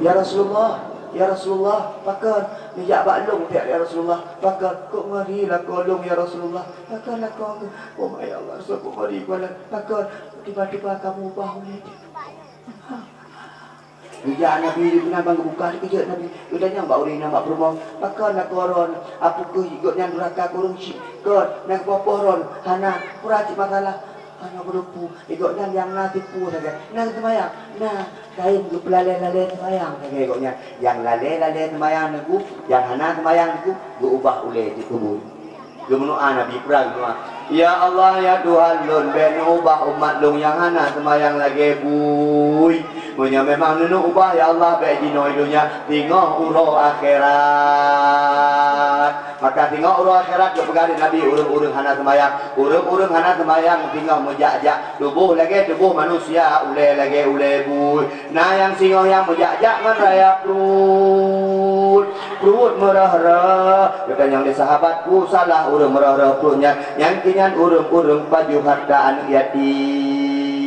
"Ya Rasulullah, ya Rasulullah, pakon? Neujak bak lôn piak, ya Rasulullah, pakon? Kok ngeri lakoe lôn, ya Rasulullah? Pakon lakoe?" "Oh, ya Allah, soe kok ngeri, pakon?" "Tiba-tiba ka meubah ulèe jih." Geujak Nabi di keunan ban geubuka, dikeujot Nabi. Geutanyong bak ureueng inong bak peurumoh, "Pakon lakoe droen? Apeukeue gobnyan duraka keu ureueng chik?" "Kon, na geupoh-poh droen?" "Hana." "Peue cit masalah?" "Hana beureupeu." "Gobnyan nyang na tipu sagai. Na geuseumayang?" "Na." "Kayém geupeulalèe-lalèe seumayang sagai gobnyan. Nyang lalèe-lalèe seumayang Teungku, nyang hana seumayang Teungku, geuubah ulèe jih keu bui." Geumeudoa Nabi, peurang doa, "Ya Allah, ya Tuhan lôn, bèk neuubah umat lôn nyang hana seumayang lagèe bui. Meunyoe memang neuneuk ubah, ya Allah, bèk jinoe donya, singoh uroe akhirat." Maka singoh uroe akhirat geupeugah lé Nabi, ureueng-ureueng hana seumayang, ureueng-ureueng hana seumayang singoh meujak-jak, tuboh lagèe tuboh manusia, ulèe lagèe ulèe bui. Na nyang singoh nyang meujak-jak ngon raya pruet, pruet meurah-rah. Geutanyong lé sahabat, "Peue salah ureueng meurah-rah pruet nyan?" "Nyang keu nyan ureueng-ureueng pajoh hareuta aneuk yatim."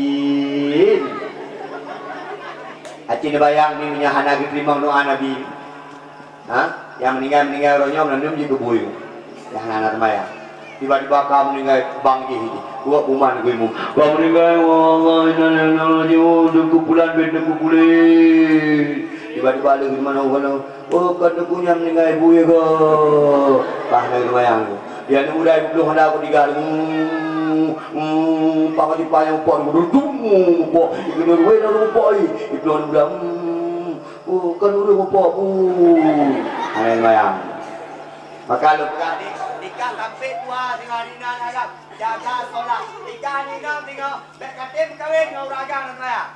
Aci neubayang mi meunyoe hana geuteurimong doa Nabi. Ha? Nyang meuninggai-meuninggai uroe nyoe meunan jih keu bui. Nyang hana seumayang. Tiba-tiba ka meuninggai bang jih, buet buman keu imum. Ka meuninggai, "Wallah, inna lillahi wa inna ilaihi raji'un, Teungku pulan bin Teungku pulan." Tiba-tiba lé geuteumanoe, "Oh, kon Teungku nyan meuninggai, bui keuh." Bah na seumayang. Ya, aneuk muda iplueng hana keu tiga. Hmm, hmm, pang di payang pon, duduk, hmm, pok. Ikeu dua, dua, dua, pok, ih. Iplueng aneuk muda, hmm. Oh, kon ureueng mupok, uh. Hana seumayang. Maka lôn peugah, "Nikah sampai tuha singoh, hana lagak. Jaga solat. Nikah nyoe singoh, bèk katé meukawen ngon ureueng agam hana seumayang.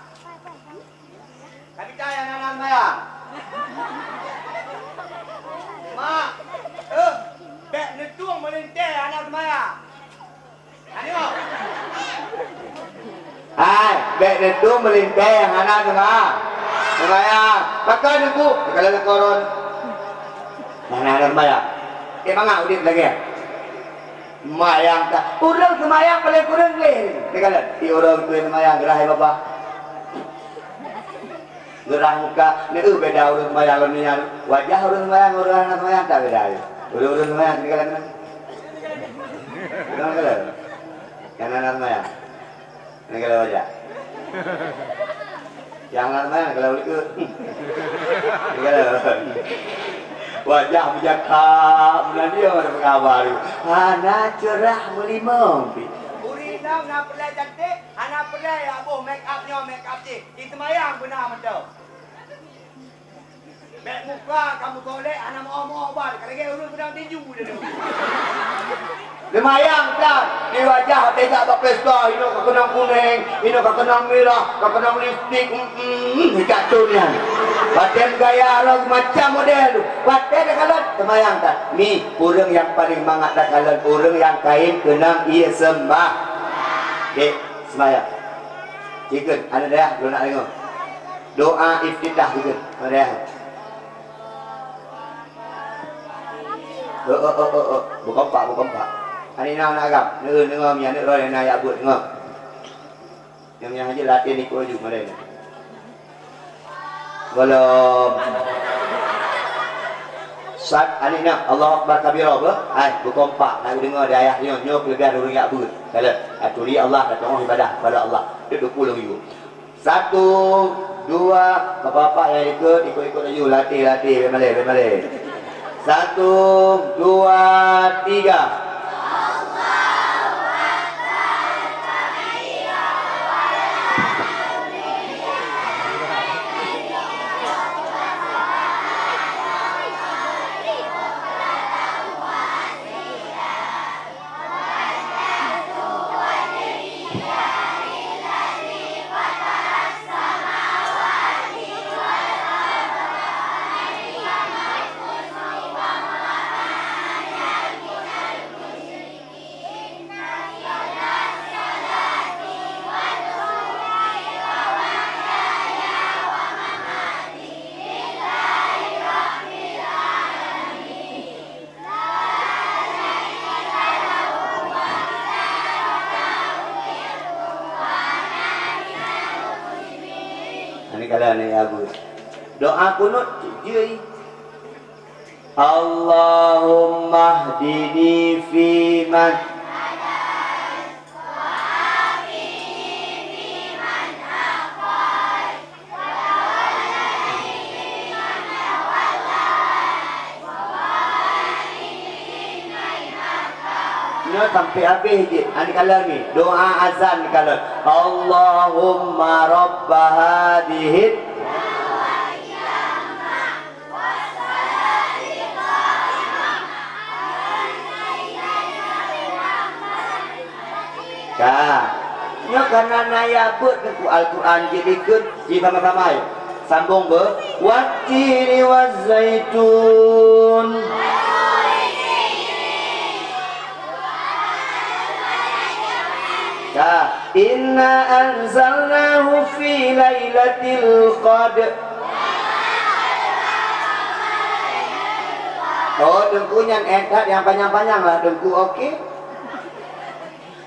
Ka mita nyang hana seumayang. Mak, eh, bèk neutueng meulintèe hana seumayang." Hai, bèk neutueng meulintèe nyang hana seuma-, seumayang. Pakon Teungku? Neukalon lakoe droen. Nyang hana seumayang. Eh, mangat udép lagèe. Seumayang ka. Ureueng seumayang paléng kureueng lhèe. Neukalon. Di ureueng tu seumayang geurah, hai Bapak. Geurah muka, neu beda ureueng seumayang lom nyan. Wajah ureueng seumayang, ureueng hana seumayang tak beda. Ureueng-ureueng seumayang tinggai lam. Ureueng kala. Nyang hana seumayang. Nyang kala wajah. Nyang hana seumayang kala likot. Nyang kala. Wajah beujakak, meunan dia ada pengabar. Hana cerah meulimong. Ureueng inong na peureulèe cantik, hana peureulèe ya boh make up nyoe, make up jih. Di seumayang beuna mantong. Bèk muka kamoe solek hana meu'oh-meu'oh ban, ka lagèe ureueng peudong tinju dah tu. Seumayang that, di wajah watée jak bak pesta, inoe ka keunong kuneng, inoe ka keunong mirah, ka keunong lipstik, mm, mm, ikatun nyan. Watée gaya roh macam model tu. Watée takalon, seumayang that. Mi, ureuëng nyang paleng mangat takalon, ureuëng nyang kayém keunong ié seumbah. Dek, seumayang. Cikheun, aneuk dayah, lôn nak deungoe. Doa iftitah cikheun, aneuk dayah. Oh, oh, oh, oh, oh. Beukompak, beukompak. Aneuk inong, aneuk agam. Deungoe, deungoe, mi aneuk droe nyang na jak beuet, deungoe. Nyang, nyang hana latihan ikot laju, malée nyan. Gohlom. Sat, aneuk inong, Allahu Akbar kabira, beuh? Hai, beukompak, nak deungoe di ayah nyoe, nyoe keuleubaihan ureuëng jak beuet. Kalon, aturi Allah, tateungoh ibadah keupada Allah. Deuek dukue lôn yue. Satu, dua, bapak-bapak nyang ikot, ikot-ikot laju, latih, latih, bèk malèe, bèk malèe. Satu, dua, tiga. Ini kalau ni Abu. Doa kunut jui. Allahumma hdini fi man Nyoe sampai habéh jih, han dikalon nyoe. Doa azan dikalon. Allahumma rabba hadhihi. Ka. Nyoe kana na ya beuet Teungku Al-Quran jih dikeue jih sama-sama. Sambung beu. Wattini wazzaitun. Ka. Inna anzalnahu fi lailatul qadr. Oh, Teungku nyan eh, that nyang panyang-panyang lah Teungku, oke.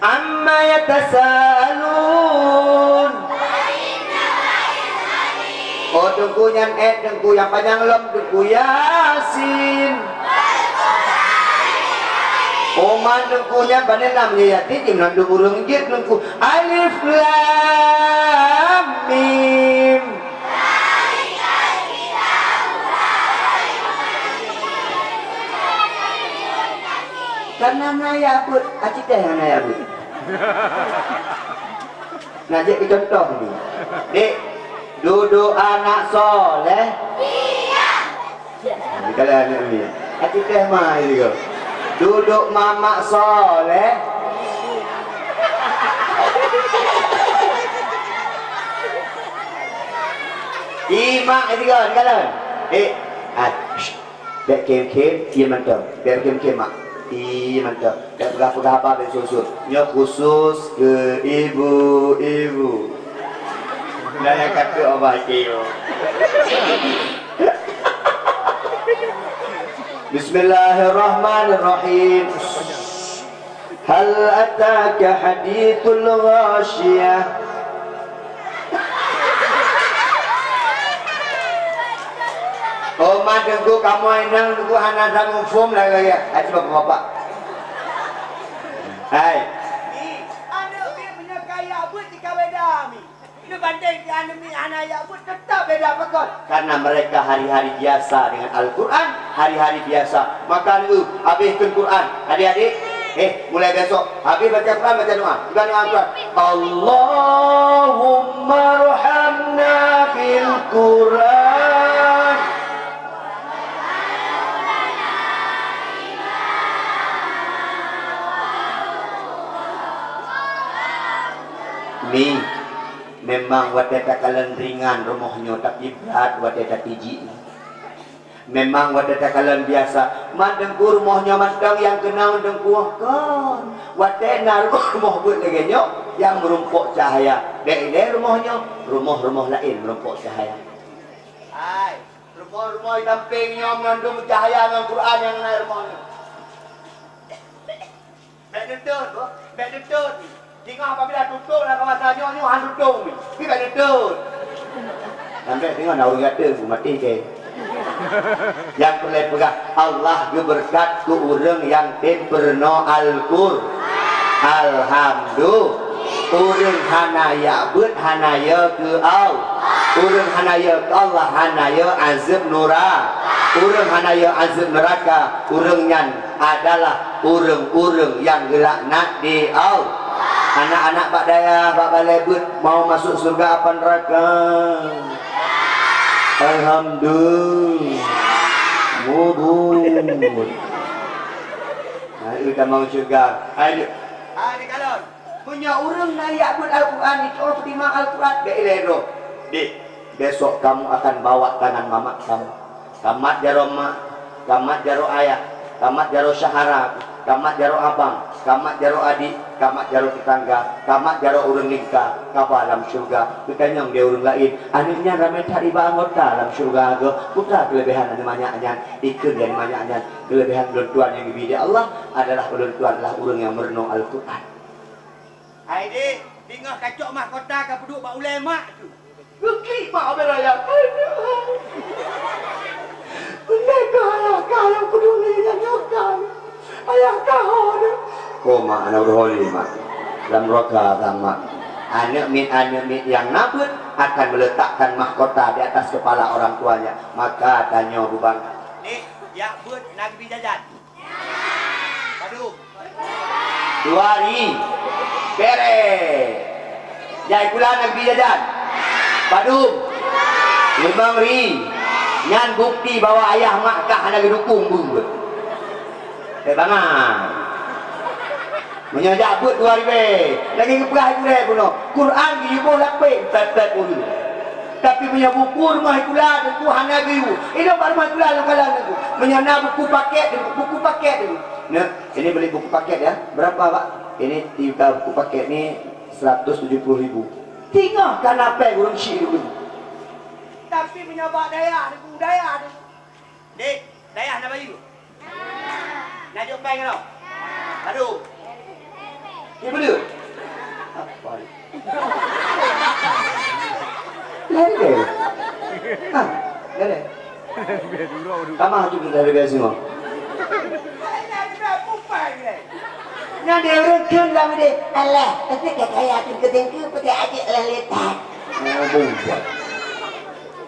Amma yatasaalun. Oh, Teungku nyan eh, Teungku nyang panyang lom, Teungku Yasin. Oh, man Teungku nyan pane nam ya Yasin, jimeunan dum ureueng jeuet Teungku. Alif Lam Mim. Kana na ya beuet, aci teh na ya beuet. Na jeuet keu contoh ni. Dek, dudoe anak soleh. Dikala aneuk miet. Aci teh ma juga. Dudoe mamak soleh. Imak juga dikala. Eh, ah, shh. Bèk khem-khem, ié mantong. Bèk khem-khem, mak. Ié mantong. Bèk peugah-peugah haba bèk sut-sut. Nyoe khusus keu ibu-ibu. Dan nyang ka keu Allah keu. Bismillahirrahmanirrahim. Hal ataka haditsul ghasyiyah. Oh, ma Teungku, kamoe inong Teungku hana samuphom lagèe aci bapak-bapak. Hai. Mi, aneuk mi meunyoe kaya beuet di kaweda mi. Neubandéng di aneuk miet hana jak beuet, teutap beda pakon. Karena mereka hari-hari biasa dengan Al-Quran, hari-hari biasa. Maka, eh, habéh kheun Quran. Adik-adik, eh, mulai besok, habéh baca Quran, baca doa. Gimana doa Quran? Allahumma rahamna bil Quran. Watée takalon ringan rumoh nyoe, tapi brat watée tatijik. Memang watée takalon biasa, man teungku rumoh nyoe mantong nyang keunong teungku kon. Watée na rumoh beuet lagée nyoe nyang meurumpok cahya, bék ilée rumoh nyoe, rumoh-rumoh laén meurumpok cahya. Hai, rumoh-rumoh di sampéng nyoe meunandum cahya ngon Quran nyang na rumoh nyoe. Bék neutôt, boh. Bék neutôt. Singoh apabila tutong lam kawasan nyoe, nyoe han tutong. Tapi bék neutôt. Sampai singoh na ureuëng gata, maté ke. Nyang peureulée peugah, Allah geubeureukat keu ureuëng nyang tem peurunoe Al-Qur. Alhamdulillah. Ureuëng hana jak beuet, hana yö keu Allah. Ureuëng hana yö keu Allah, hana yö azeueb nura. Ureuëng hana yö azeueb neuraka, ureuëng nyan adalah ureuëng-ureuëng nyang geulaknat di Allah. Anak-anak bak dayah, bak balée beuet mau masuk syurga apa neraka? Alhamdulillah. Mubut. Hai, tamong syurga. Hai, hai, dikalon. Meunyoe ureuëng na jak beuet Al-Quran, jitu'oh peutimang Al-Quran, bék ilée droe. Dek, besok kamu akan bawa tangan mamak kamu. Kamat jaroe mak, kamat jaroe ayah, kamat jaroe syahara, kamat jaroe abang, kamat jaroe adik, kamat jaroe teutangga, kamat jaroe ureuëng lingka, kaba lam syeuruga, geutanyong di ureuëng laén. Aneuëk nyan ramé that iba anggota lam syeuruga geuh. Peue keuleubiehan aneuëk manyak nyan? Ikheun lé manyak nyan, keuleubiehan ulôn tuan nyang geubri lé Allah adalah ulôn tuan adalah ureuëng nyang meurunoe Al-Quran. Hai dek, singoh kacok mahkota kapeuduek bak ulée mak tu. Geuklik mak abée raya. Bendeka ayah kah nyang peuduli nyang nyoe kah. Ayah kah ho deh. Ko mak, aneuk ureuëng holi mak. Lam raka ka mak. Aneuëk miet-aneuëk miet nyang na beuet akan meletakkan mahkota di atas kepala orang tuanya. Maka tanyoe beubangga. Nek, jak beuet na geubri jajan. Padum? Dua ri. Bereh. Jai pula na geubri jajan. Padum? Limong ri. Nyan bukti bahwa ayah mak kah hana geudukung beuet. Eh, bangai. Meunyoe jak beuet dua ribée, lagée geupeugah gurée bunoe, Quran geuyue boh lapek, pet-pet ureuëng. Tapi meunyoe buku rumoh sikula, teungku hana geuyue. Inong bak rumoh sikula lôn kalon teungku. Meunyoe na buku paket, buku paket teungku. Nah, ini beli buku paket ya. Berapa, Pak? Ini tiga buku paket ni seratus tujuh puluh ribu. Singoh ka na péng ureuëng syik teungku. Tapi meunyoe bak dayah teungku, dayah teungku. Dek, dayah na bayeue? Na jok péng keunoe? Aduh. Ni beudeuh? Apa ni? Lele. Ah, lele. Tamah tu kita ada biasa semua. Nyan dia ureuëng kheun lam dia. Alah, tapi kata ya tu ketingku putih aja lah letak. Oh, bukan.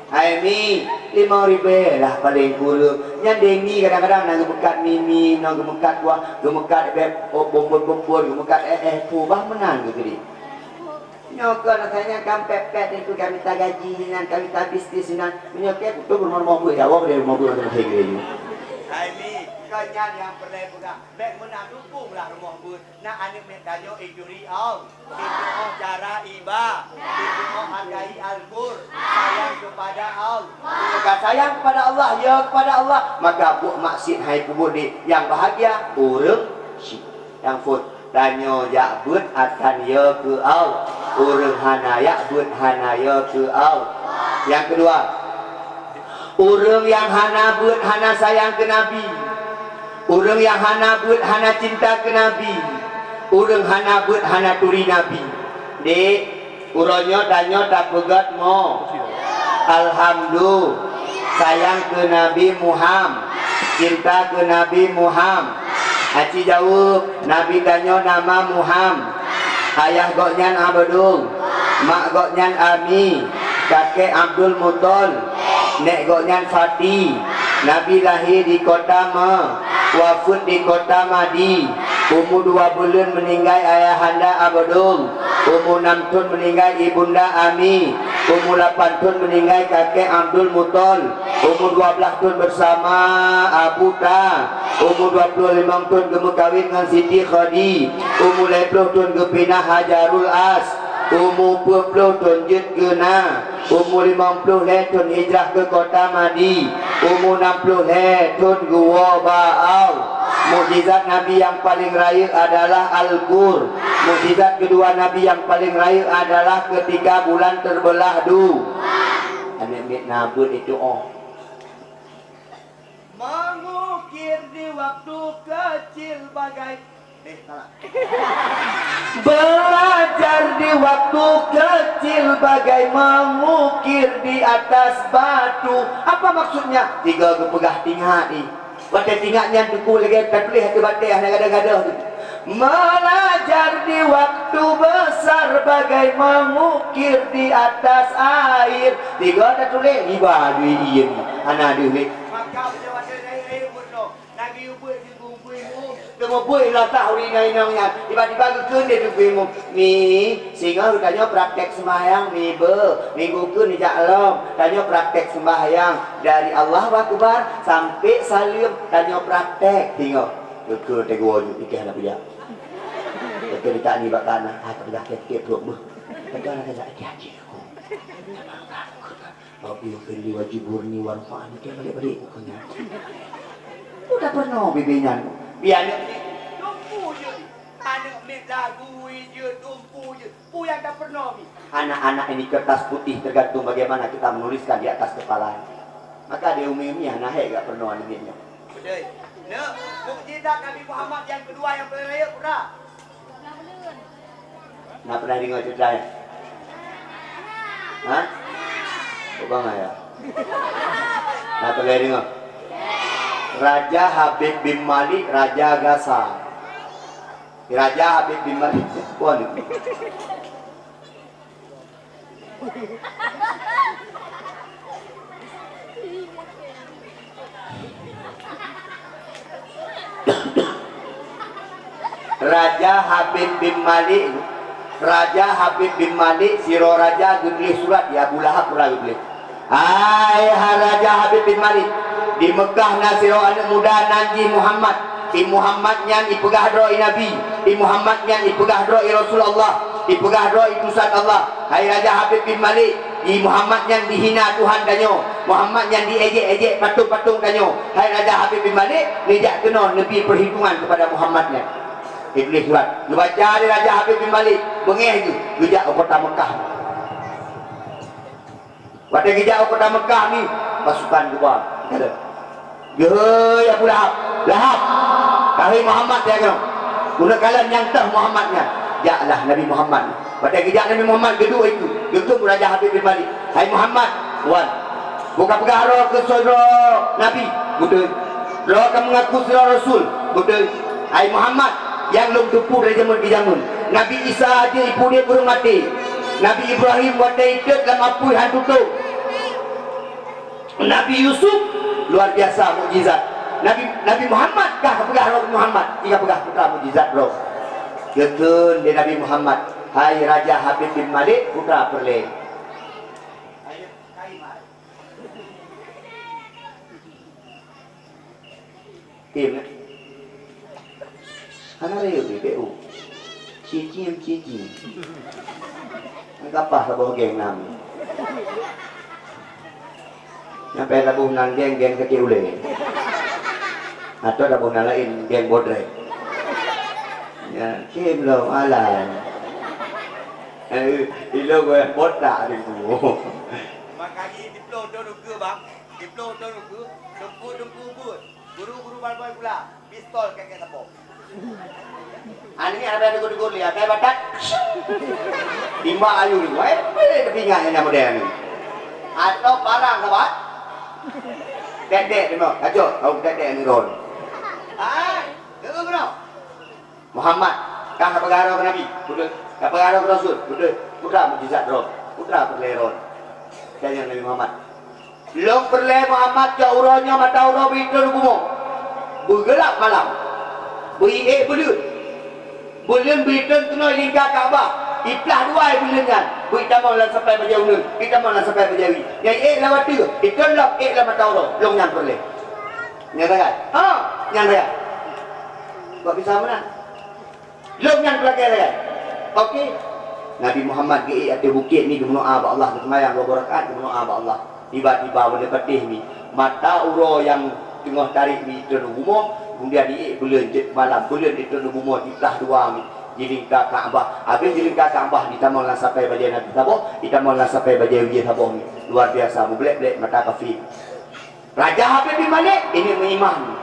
Hai mi, limong ribée lah paleng kureueng. Nyan demi kadang-kadang na geumeukat mi-mi, na geumeukat kuah, geumeukat beb, oh, bumbon-bumbon, geumeukat eh-eh, peue bah meunan geukheun. Nyoe kon rasanya kan pet-pet itu kami tak gaji nan, kami tak bisnis nan. Meunyoe keu kutu rumoh-rumoh buet, ya Allah, dari rumoh buet macam hegre. Hai mi, kon nyan nyang peureulée peugah. Bék meunan dukung lah rumoh buet. Na aneuëk miet tanyoe ijuri Allah. Itu'oh cara iba, itu'oh hargai Al-Qur, sayang kepada Allah. Ka sayang kepada Allah, ya kepada Allah, maka buet maksiet hai peubuet di. Nyang bahagia ureuëng syik. Nyang phon, tanyoe jak beuet akan ya keu Allah. Ureuëng hana jak beuet hana ya keu Allah. Nyang keudua, ureuëng nyang hana beuet hana sayang keu Nabi. Ureuëng nyang hana beuet hana cinta keu Nabi, ureuëng hana beuet hana turi Nabi. Dek, uroe nyoe tanyoe tapeugét mo. Alhamdulillah, sayang keu Nabi Muhammad, cinta keu Nabi Muhammad. Aci jaweueb, Nabi tanyoe nama Muhammad. Ayah gobnyan Abdul, mak gobnyan Ami, kakek Abdul Muthalib, nek gobnyan Fati. Nabi lahé di kota Ma, wafeuet di kota Madi. Umu dua buleuen meuninggai ayahanda Abdul. Umu nam thon meuninggai ibunda Ami. Umu lapan thon meuninggai kakek Abdul Muthalib. Umu dua blaih thon beusama Abu Tha. Umu dua ploh limong thon geumeukawen ngon Siti Khadi. Umu lhée ploh thon geupinah Hajarul As. Umu peuet ploh thon jeuet keu na, umu limong ploh lhèe thon hijrah keu kota Madi, umu nam ploh lhèe thon geuwoe bak Allah. Mukjizat Nabi nyang paleng rayeuk adalah Al-Qur. Mukjizat keudua Nabi nyang paleng rayeuk adalah keutika bulan teubeulah du. Aneuk miet na beuet itu oh. Mengukir di waktu kecil bagai, eh, salah. Belajar di waktu kecil bagai mengukir di atas batu. Apa maksudnya? Tiga geupeugah tingat ni. Watèe tingat nyan teungku lagèe tatuléh ateueh batèe hana gadoh-gadoh tu. Belajar di waktu besar bagai mengukir di atas air. Tiga tatuléh, iba dui iem. Hana deuh lé. Maka beliau ada naik-naik pun noh. Lagi ubui si ubui mu. Tengok bui latah uri inong-inong nyan. Tiba-tiba geukheun dia ubui mu. Mi, singoh tanyoe praktek sembahyang, mi be. Minggu keu nijak lom. Tanyoe praktek sembahyang. Dari Allahu Akbar sampai saleuem, tanyoe praktek. Singoh. Geukheun teguh ju, ikeh hana kujak. Geukheun tak ni bak tanah. Ah, tak peugah tiep-tiep trok beuh. Tegal kejak ikeh haji aku. Tapi yang kali wajib murni warfa'ni ke balik-balik bukannya. Udah pernah bibinyan. Biar aneuk miet tumpu je. Aneuk miet lagu je tumpu je. Pu yang tak pernah mi. Anak-anak ini kertas putih tergantung bagaimana kita menuliskan di atas kepala. Maka dia umi-umi hana hai gak pernah aneuk miet nyoe. Betul. Nak mukjizat Nabi Muhammad yang kedua yang paling raya pula. Na pernah deungoe ceurita nyan? Ha? Kok bangai ya? Na pernah deungoe? Raja Habib bin Malik, Raja Gasa. Raja Habib bin Malik, kon. Raja Habib bin Malik, Raja Habib bin Malik, sidroe raja geutuléh surat di Abu Lahab, pura geutuléh. Hai ha Raja Habib bin Malik, di Meukah na sidroe aneuk muda nan jih Muhammad. I Muhammad nyan ipeugah droe i Nabi, i Muhammad nyan ipeugah droe i Rasul Allah, ipeugah droe i utusan Allah. Hai Raja Habib bin Malik, i Muhammad nyan dihina Tuhan tanyoe, Muhammad nyan diejek-ejek patong-patong tanyoe. Hai Raja Habib bin Malik, neujak keunoe neubri peuhitungan keupada Muhammad nyan. Dituléh surat, geubaca lé Raja Habib bin Malik, beungéh geuh, geujak u kota Meukah. Watèe geujak u kota Meukah ni, pasukan geuba. Geuhôi Abu Lahab, "Lahab, keuhai Muhammad," ya keunoe. Guna kalon nyang teuh Muhammad nyan. Jaklah Nabi Muhammad. Watèe geujak Nabi Muhammad geuduek itu, geukheun Raja Habib bin Malik, "Hai Muhammad, wan, buka peugah droe keu sidroe nabi, beutôi. Droe ka meungaku sidroe rasul, beutôi. Hai Muhammad, nyang lôn teupeue dari jameun keu jameun. Nabi Isa jeuet ipeudeh ureueng maté. Nabi Ibrahim watèe itot lam apui han tutôp." Nabi Yusuf luar biasa mukjizat. Nabi, Nabi Muhammad kah peugah roh Muhammad, tiga peugah putra mukjizat roh. Geukheun lé Nabi Muhammad, "Hai Raja Habib bin Malik, putra peureulèe." Tem, eh? Hana rayeuk ni, P U. Cicim, cicim. Nyan kapah saboh geng nam. Nyampe saboh nan geng, geng sakét ulèe. Atau saboh nan laén, geng bodrek. Ya, tem lom, alah. Eh, ilo gue botak di gua. Makajih diploh dua ruku, Bang. Diploh dua ruku, dengku, dengku beuet. Guru-guru balboi gula, pistol kèk-kèk sapo. Ani ada tegur-tegur dia, saya batat. Timba ayu ni, wah, boleh tapi ingat yang model ni. Atau parang sahabat. Dedek dia mau, kacau, kau dedek ni ron. Ah, dengar kena. Muhammad, kah ka peugah droe keu Nabi? Beutôi. Ka peugah droe keu Rasul? Beutôi. Putra mukjizat droe. Putra peureulèe droe. Tanyong Nabi Muhammad. Lôn peureulèe Muhammad, jak uroe nyoe mata uroe beuiton u bumoe. Beugeulap malam. Beuiék buleuen. Buleuen beuiton keunoe lingka Ka'bah. Iplah dua buleuen nyan. Beuitamong lam sapai bajèe uneuen. Itamong lam sapai bajèe wie. Nyan iék lam ateueh. Iton lom, ék lam mata uroe. Lôn nyan peureulèe. Nyan sagai. Ha, nyan sagai. Buat bisa meunan. Lôn nyan peulagèe lagèe. Oke. Nabi Muhammad geuék ateueh bukét ni geumeudoá bak Allah, geuseumayang dua boh rakaat geumeudoá bak Allah. Tiba-tiba bak patéh ni, mata uroe nyang teungoh tarék ni teuh bumoe, keumudian diék buleuen cit malam, buleuen teuh bumoe titah dua ni, jilingka Ka'bah. Habéh jilingka Ka'bah, jitamong lam sapai bajée Nabi saboh, jitamong lam sapai bajée wie saboh ni. Luar biasa, meublek-blek mata kafé. Raja Habib bin Malik ini meuiman.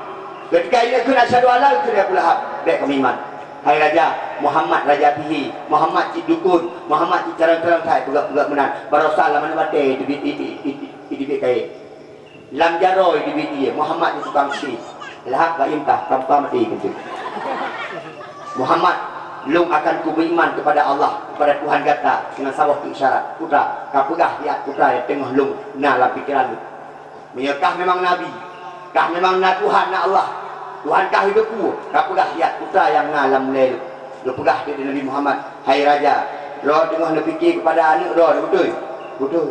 Ketika ini kheun asyhadu alla, kheun Abu Lahab, "Bék kamoe iman. Hai raja, Muhammad raja sihé, Muhammad cit dukun, Muhammad cit carông-carông sai peugah-peugah meunan. Baroesa lam aneuk batée itu bi-, i-, i-, i-, i-, dibit kayée. Lam jaroe dibit ie, Muhammad di tukang sihé." Lahab ka imtah, tanpa mati itu. "Muhammad, lôn akan kumeuiman kepada Allah, kepada Tuhan gata, dengan saboh isyarat. Putra, kapeugah siat putra nyang teungoh lôn na lam pikeran lôn." Meunyoe kah memang nabi, kah memang na Tuhan, na Allah, Tuhan kah itu peue, kapeugah siat putra nyang na lam ulée lôn. Geupeugah di Nabi Muhammad, "Hai raja, droe teungoh neupike keupada aneuk droe, beutôi?" "Beutôi."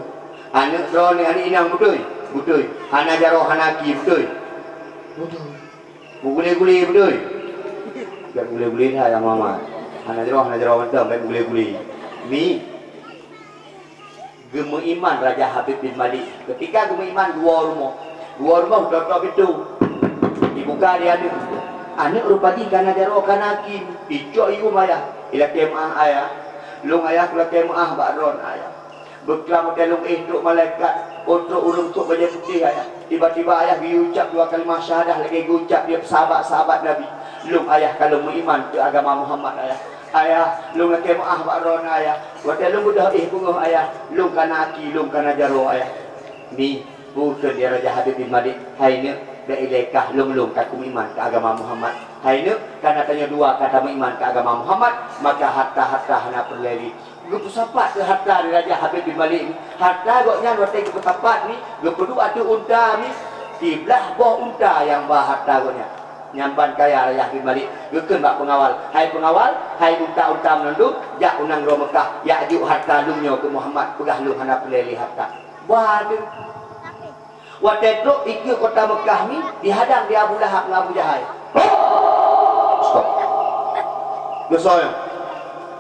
"Aneuk droe ni aneuk inong, beutôi?" "Beutôi." "Hana jaroe, hana aki, beutôi?" "Beutôi." "Meugule-gule, beutôi?" "Bék gule-gule that, ya Muhammad. Hana jaroe, hana jaroe mantong, bék gule-gule." Mi. Geumeuiman Raja Habib bin Malik. Ketika geumeuiman, geuwoe rumoh. Geuwoe rumoh, geutok-tok pintoe. Dibuka di aneuk. Aneuk rupa jih kana jaroe, kana aki. Icok ié u ayah. Ilakée meu'ah ayah. Lôn ayah kulakée meu'ah bak droen ayah. Beuklam watée lôn éh trok malaikat, oh trok ureuëng trok bajée putéh ayah. Tiba-tiba ayah geucab dua kalimah syahadah lagée geucab di sahabat-sahabat Nabi. Lôn ayah ka lôn meuiman keu agama Muhammad ayah. Ayah, lôn lakée meu'ah bak droeneuh ayah. Watée lôn beudôh éh beungoh ayah, lôn kana aki, lôn kana jaroe ayah. Mi, peue kheun di Raja Habib bin Malik, "Hai neuk, bék ilée kah lôn-lôn ka kumeuiman keu agama Muhammad. Hai neuk, kana tanyoe dua ka tameuiman keu agama Muhammad, maka harta-harta hana peureulée lé." Geupeusapat keu harta di Raja Habib bin Malik nyoe. Harta gobnyan watée geupeusapat nyoe, geupeuduek ateueh unta nyoe, siblaih boh unta nyang ba harta gobnyan. Nyan ban kaya Raja Habib bin Malik. Geukheun bak peungawal, "Hai peungawal, hai unta-unta meunan lôn, jak u nanggroe Meukah, jak jok harta lôn nyoe keu Muhammad, peugah lôn hana peureulée lé harta." Ba deuh. Watée trok dikeue kota Meukah nyoe, dihadang di Abu Lahab ngon Abu Jahal. Stop. Geusoe.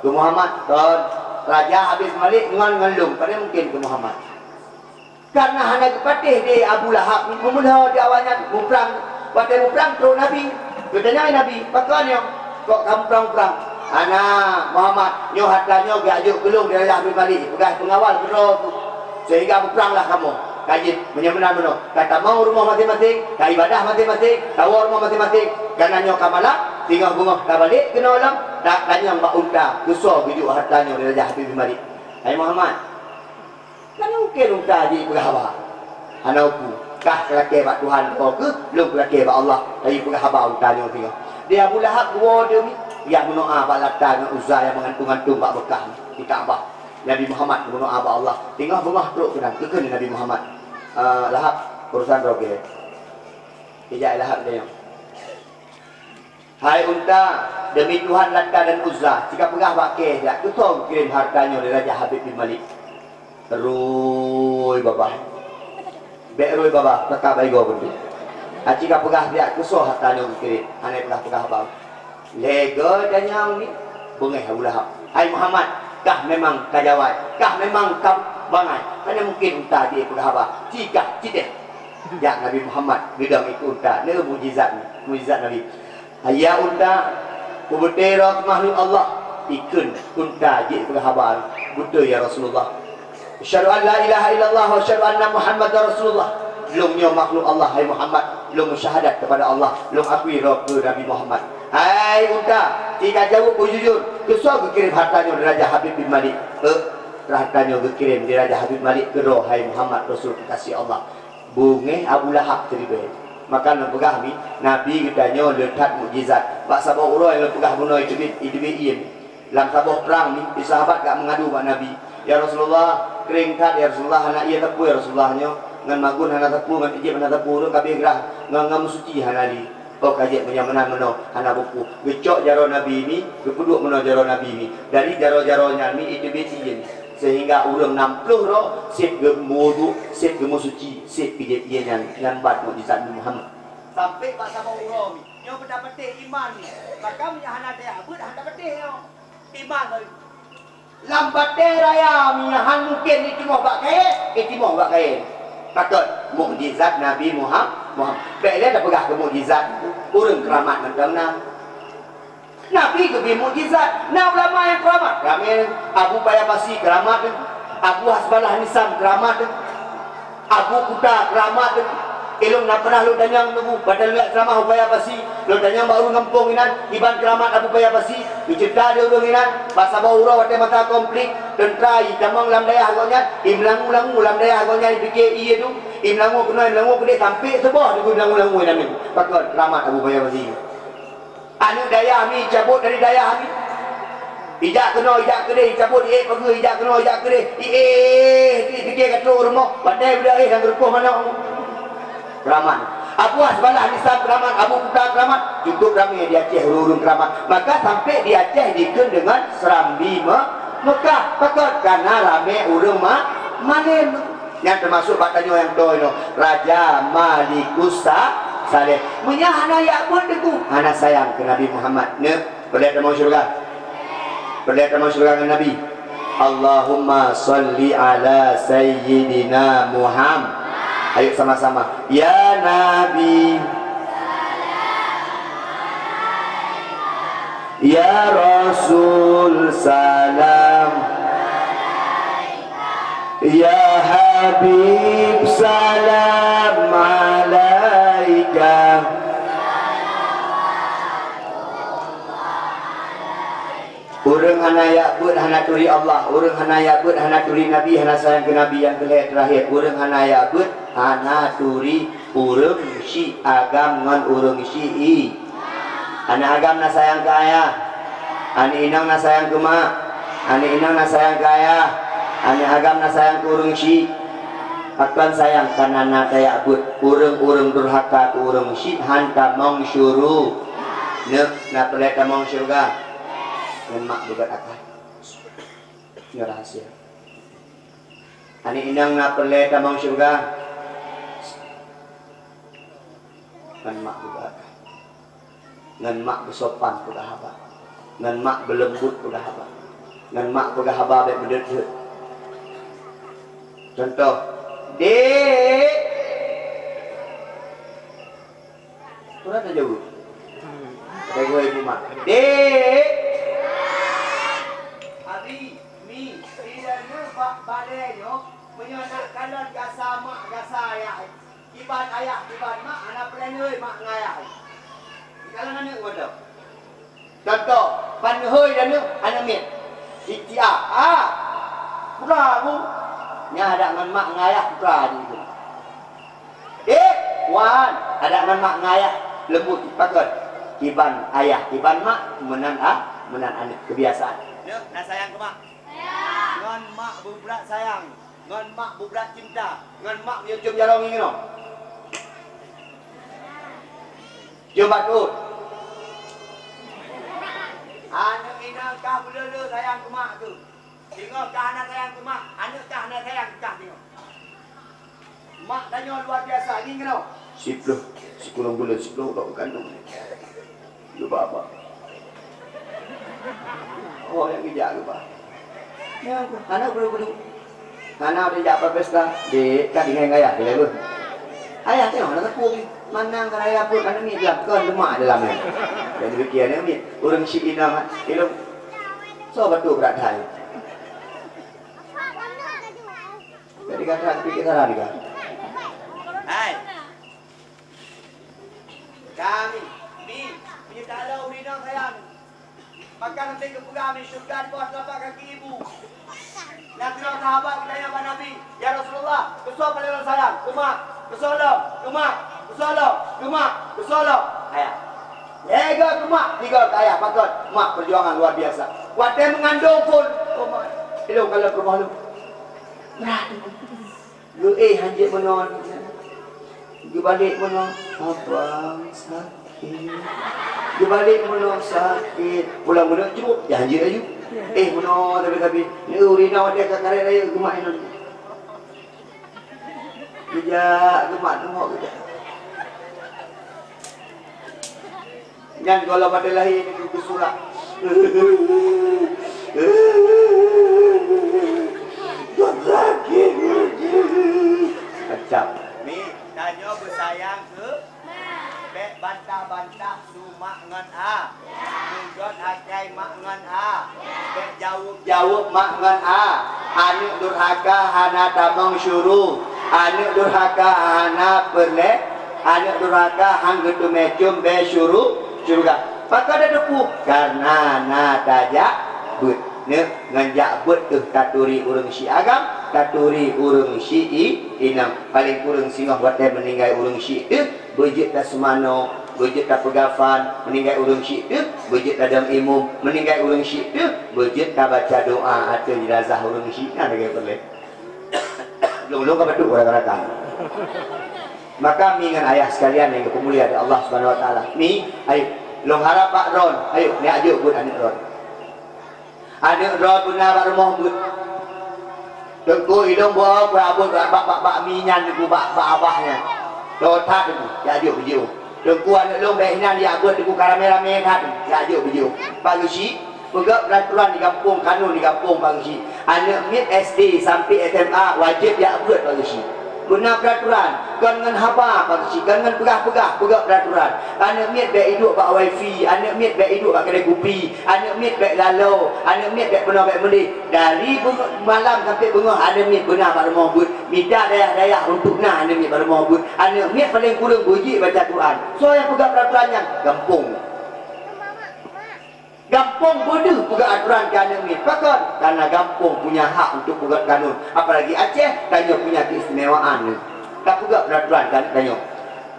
Keu Muhammad, kon Raja Habib Malik ngon, ngon lôn, pane mungken keu Muhammad. Karena hana geupatéh di Abu Lahab nyoe, meumeulo di awaknyan muprang. Watée muprang trok Nabi, geutanyong Nabi, "Pakon nyoe?" Kok kamoe prang-prang? Hana, Muhammad, nyoe harta nyoe geujak jok keu lôn di Raja Abdul Malik, peugah peungawal keudroe tu. Sehingga mupranglah kamoe. Ka jeuet, meunyoe meunan meunoe, ka tamong rumoh maséng-maséng, ka ibadah maséng-maséng, ka woe rumoh maséng-maséng. Kana nyoe ka malam, singoh beungoh tabalek keunoe lom, ta-, tanyong bak unta, keusoe geujok harta nyoe di Raja Abdul Malik. Hai Muhammad, Kan mungken unta jih peugah haba. Hana upu. Kah keulakée bak Tuhan droe keuh, lôn keulakée bak Allah. Tapi peugah haba unta nyoe singoh. Di Abu Lahab dua demi, jak meunoa bak Lata ngon Uzza nyang meugantung-gantung bak Meukah, di Ka'bah. Nabi Muhammad meunoa bak Allah. Singoh beungoh trok keunan, geukheun Nabi Muhammad. "Eh, Lahab, urusan droe keuh." Ijak Lahab tanyong. "Hai unta, demi Tuhan Lata dan Uzza, ci kapeugah bak kée jak, keusoe geukirém harta nyoe di Raja Habib bin Malik?" "Rui babah." "Bék rui babah, teuka bak igoe beutôi. Aci kapeugah jak, keusoe harta nyoe geukirém, hana peugah-peugah haba." Lé goe tanyong nyoe, beungéh Abu Lahab. "Hai Muhammad, kah memang ka jawai, kah memang ka bangai, hana mungken unta jih peugah haba, ci kah, ci teuh." Jak Nabi Muhammad geudong dikeue unta, nyoe mukjizat, mukjizat Nabi. "Hai unta, peubeuté droe keu makhlok Allah," ikheun unta jih peugah haba, "Beutôi ya Rasulullah. Asyhadu an la ilaha illallah wa asyhadu anna Muhammadar Rasulullah. Lôn nyoe makhlok Allah, hai Muhammad. Lôn meusyahadat keupada Allah, lôn akui droe keu Nabi Muhammad." "Hai unta, ci kajaweueb beujujur, keusoe geukirém harta nyoe di Raja Habib bin Malik?" "Eh, harta nyoe geukirém di Raja Habib Malik keu droe, hai Muhammad, Rasul kekasih Allah." Beungéh Abu Lahab teuribée. Maka lôn peugah nyoe, Nabi geutanyoe le that mukjizat. Bak saboh uroe lôn peugah bunoe teubiet, teubiet ié. Lam saboh prang nyoe, di sahabat ka meungadu bak Nabi, "Ya Rasulullah, keuring that ya Rasulullah, hana ié sapeue ya Rasulullah nyoe, ngon magun hana sapeue, ngon ijeb hana sapeue, ureuëng ka abéh grah, ngon, ngon meusuci hana lé." "Oh ka jeuet, meunyoe meunan meunoe, hana peue-peue." Geucok jaroe Nabi nyoe, geupeuduek meunoe jaroe Nabi nyoe. Dari jaroe-jaroe nyan nyoe, iteubiet ié nyoe. Sehingga ureuëng nam ploh droe, seb geumeuwudhu, seb geumeusuci, seb geujép ié nyan, nyan ban mukjizat Nabi Muhammad. Sampai bak saboh uroe nyoe, nyoe beutapatéh iman nyoe. Maka meunyoe hana tajak beuet, hana tapatéh nyoe. Iman baru. Lam batée raya, meunyo han mungken jitimoh bak kayée, jitimoh bak kayée. Pakon? Mukjizat Nabi Muham-, Muhammad. Bék lé tapeugah keu mukjizat, ureuëng keuramat mantong na. Nabi geubri mukjizat, na ulama nyang keuramat. Ramé, Abu Paya Pasi keuramat, Abu Hasbalah Nisam keuramat. Abu Kuta keuramat, ilôn na pernah lôn tanyong teungku, watée lôn jak ceramah u Paya Pasi, lôn tanyong bak ureuëng gampông inan, kiban keuramat Abu Paya Pasi, geuceurita di ureuëng inan, bak saboh uroe watée masa konflik, teuntra jitamong lam dayah gobnyan, jimeulangue-langue lam dayah gobnyan, jipike ié tu, jimeulangue keunoe, jimeulangue keudeh, sampai suboh teungku jimeulangue-langue inan. Pakon? Keuramat Abu Paya Pasi. Aneuk dayah mi cabot dari dayah mi. Ijak keunoe, ijak keudeh, icabot, iék pageue, ijak keunoe, ijak keudeh. Iék, pike ka trok u rumoh, pandai beudoh éh dan geurukoh manok. Keuramat. Abu Hasbalah Nisam keuramat, Abu Kuta keuramat, cukup ramé di Aceh ureuëng-ureuëng keuramat. Maka sampai di Aceh dikheun deungon Serambi Me-, Mekah. Pakon? Karena ramé ureuëng ma-, malém. Nyan teumasuk bak tanyoe nyang toe nyoe, Raja Malikus Sa-, Saleh. Meunyo hana jak beuet teungku, hana sayang keu Nabi Muhammad. Nyoe, peureulée tamong syeuruga? Peureulée tamong syeuruga ngon Nabi? Allahumma shalli ala sayyidina Muhammad. Ayo sama-sama. Ya Nabi, ya Rasul, salam. Ya Habib, salam alaika. Ureuëng hana jak beuet hana turi Allah, ureuëng hana jak beuet hana turi Nabi, hana sayang keu Nabi nyang keu lhée teurakhir, ureuëng hana jak beuet hana turi ureuëng syik agam ngon ureuëng syik i. Aneuk agam na sayang keu ayah, aneuk inong na sayang keu mak, aneuk inong na sayang keu ayah, aneuk agam na sayang keu ureuëng syik. Pakon sayang? Karena na tajak beuet. Ureuëng-ureuëng durhaka keu ureuëng syik han tamong syuru-, nyoe, na peureulée tamong syeuruga? Ngon mak beugot akai. Nyoe rahasia. Aneuk inong na peureulée tamong syeuruga? Ngon mak beugot akai. Ngon mak beusopan peugah haba. Ngon mak beuleumbot peugah haba. Ngon mak peugah haba bék meudeuet-deuet. Contoh, "Dek!" Peue na jaweueb? Kata geuh ibu mak, "Dek!" Abi, Mi, ilée nyoe bak balée nyoe, meunyoe nak kalon gasa mak gasa ayah, kiban ayah kiban mak, hana peureulée mak ngon ayah. Dikalon aneuk ngon droe. Contoh, ban hôi dan aneuk miet. Siti A, ah, putra aku. Nyan adak ngon mak ngon ayah putra jih tu. Eh, wan, adak ngon mak ngon ayah leumbot. Pakon? Kiban ayah, kiban mak, meunan ah, meunan aneuk. Kebiasaan. Nyoe, na sayang keu mak? Ngon mak beubrat sayang. Ngon mak beubrat cinta. Ngon mak meunyoe cium jaroe ngieng inoe. Cium bacut. Aneuk inong kah beuleu-leu sayang keu mak keuh. Singoh kah hana sayang keu mak, aneuk kah hana sayang keu kah singoh. Mak tanyoe luar biasa, ngieng inoe. Siplôh, sikureueng buleuen, siplôh lom kandong. Lupa apa? Oh, nyang geujak lupa. Ya, hana guru-guru. Hana teuh jak bak pesta, dek, ka deungon ayah, dia pun. Ayah tengok, hana teupeue. Manang ka raya pun, hana miet lam, kon lemak dalam ni. Jadi, demikian, ya, miet. Ureueng syik inong, ilong. So, betul berat hai. Jadi, kata, pikir salah juga. Hai. Kami, Mi, meunyoe talo ureueng inong sayang, maka nanti geupeugah Mi syeuruga di bawah telapak kaki ibu. Nyang keudroe sahabat geutanyong bak Nabi, "Ya Rasulullah, keu soe paleng lôn sayang? Keu mak, keu soe lom, keu mak, keu soe lom, keu mak, keu soe lom." Ayah. Lhèe goe keu mak, tiga goe keu ayah. Pakon? Mak peujuangan luar biasa. Watèe meungandong pun, oh mak, ilôn kalon peurumoh lôn. Brat. Geuéh hanjeuet meunoe, geubalek meunoe, "Abang, sakét." Geubalek meunoe, "Sakét." Pulang meunoe, jrot, ya hanjeuet laju. Éh meunoe, tapi-tapi, ureueng inong watèe ka karét rayeuk geumat inong. Geujak geumat teungoh geujak. Nyan gohlom watèe lahé nyan geusurak. A. Beugöt akai mak ngon a. Bèk jaweueb-jaweueb mak ngon a. Aneuk durhaka hana tamong syuru. Aneuk durhaka hana peureulèe. Aneuk durhaka han geuteumé com bèe syuru syeuruga. Pakon tateupeue? Kareuna na tajak beuet. Neuk ngon jak beuet teuh taturi ureueng syiek agam, taturi ureueng syiek i-, inong. Paleng kureueng singoh watèe meuninggai ureueng syiek teuh, beujeuet taseumanoe, beujeuet tapeugafan, meuninggai ureueng syiek teuh, beujeuet tadong imum, meuninggai ureueng syiek teuh, beujeuet tabaca doa ateueh jenazah ureueng syiek. Nyan lagèe peureulèe. Lôn-lôn ka batuk rakan-rakan. Maka mi ngon ayah sekalian nyang geupeumulia lé Allah Subhanahu Wa Taala. Mi, ayo, lôn harap bak droen, ayo, neujak jok beuet aneuk droen. Aneuk droe beuna bak rumoh beuet. Teungku, ilôn bak, bak, bak, bak, bak, bak mi nyan, teungku, bak, bak abah nyan. Toh that teungku, jak jok beujiôh. Teungku, aneuk lôn bèk hinan jak beuet teungku, ka ramé-ramé that teungku, jak jok beujiôh. Pak Geuchik, peugöt peuraturan di gampông, kanun di gampông Pak Geuchik. Aneuk miet S D sampai S M A wajéb jak beuet Pak Geuchik. Beuna peuraturan, kon ngon haba Pak Geuchik, kon ngon peugah-peugah, peugöt peuraturan. Aneuk miet bèk iduek bak wifi, aneuk miet bèk iduek bak keudè kupi, aneuk miet bèk laloe, aneuk miet bèk peunoh bèk meudeh. Dari beungoh, malam sampai beungoh aneuk miet beuna bak rumoh beuet. Mita dayah-dayah untuk na aneuk miet bak rumoh beuet. Aneuk miet paleng kureueng beujeuet baca Quran. Soe nyang peugöt peuraturan nyan? Gampông. Gampông beudeuh peugöt aturan keu aneuk miet. Pakon? Karena gampông punya hak untuk peugöt kanun. Apalagi Aceh, tanyoe punya keistimewaan. Tapeugöt peuraturan keu aneuk tanyoe.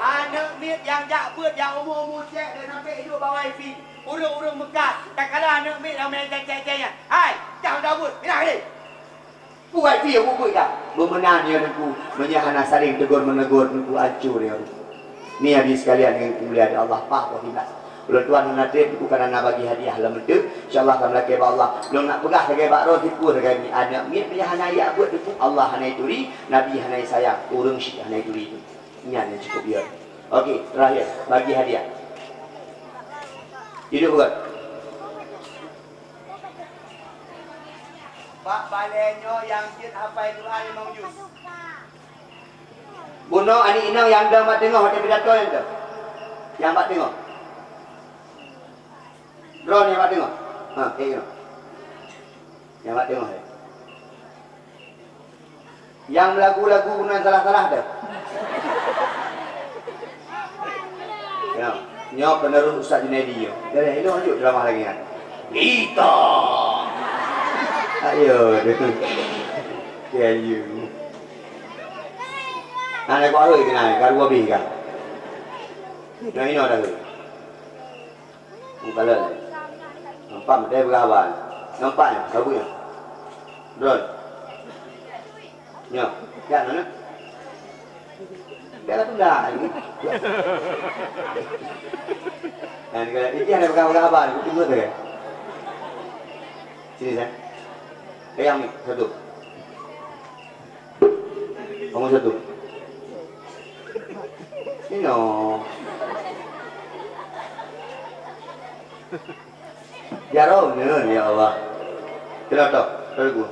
Aneuk miet nyang jak beuet nyang umu-umu cèk dan sampai iduek bak wifi. Ureueng-ureueng meukat, takala aneuk miet nyang meucèk-cèk nyan. Hai, cah udah beuet, pinah deh! Bukai pih bubui ka. Beumeunan ya Teungku, meunyoe hana saléng teugor-meuneugur Teungku, ancô ya Teungku. Ni hadirin sekalian nyang dimuliakan Allah, paih boh hina. Ulôn tuan hana trép Teungku, karena na bagi hadiah lam meuteuk. Insya Allah ka meulakèe bak Allah. Lôn nak peugah lagèe bak droe Teungku, lagèe ni aneuk miet meunyoe hana jak beuet Teungku, Allah hana ituri, Nabi hana isayang, ureueng syiek hana ituri Teungku. Nyan nyang cukup ya. Oke, terakhir, bagi hadiah. Hidup bukan? Bak balèe nyoe nyang jeuet hafai Quran limong juz. Bunoe aneuk inong nyang dong bak teungoh watèe pidato nyang dong. Nyang bak teungoh. Droeneuh nyang bak teungoh. Ha, eh, nyang bak teungoh, eh. Nyang lagu-lagu nan salah-salah deh. Ya, nyoe penerus Ustaz Junaidi nyoe. Dari ilong lanjut ceramah lagi kan. Kita. Ayo, deh. Ya, you. Nah, nak buat apa kita nak? Karu habis kan? Nah, ini ada. Mukalon. Nampak meutai beurah haba. Nampak nyoe, sabu nyoe. Drone. Nyoe, jak mana? Biarlah tunda. Nah, kalau ini ada beurah-beurah haba, tunggu tu kan. Sini, saya. Pegang ni, satu. Kamu satu. Inoe. Jaroe nyoe, ya Allah. Kira toh, kira gua.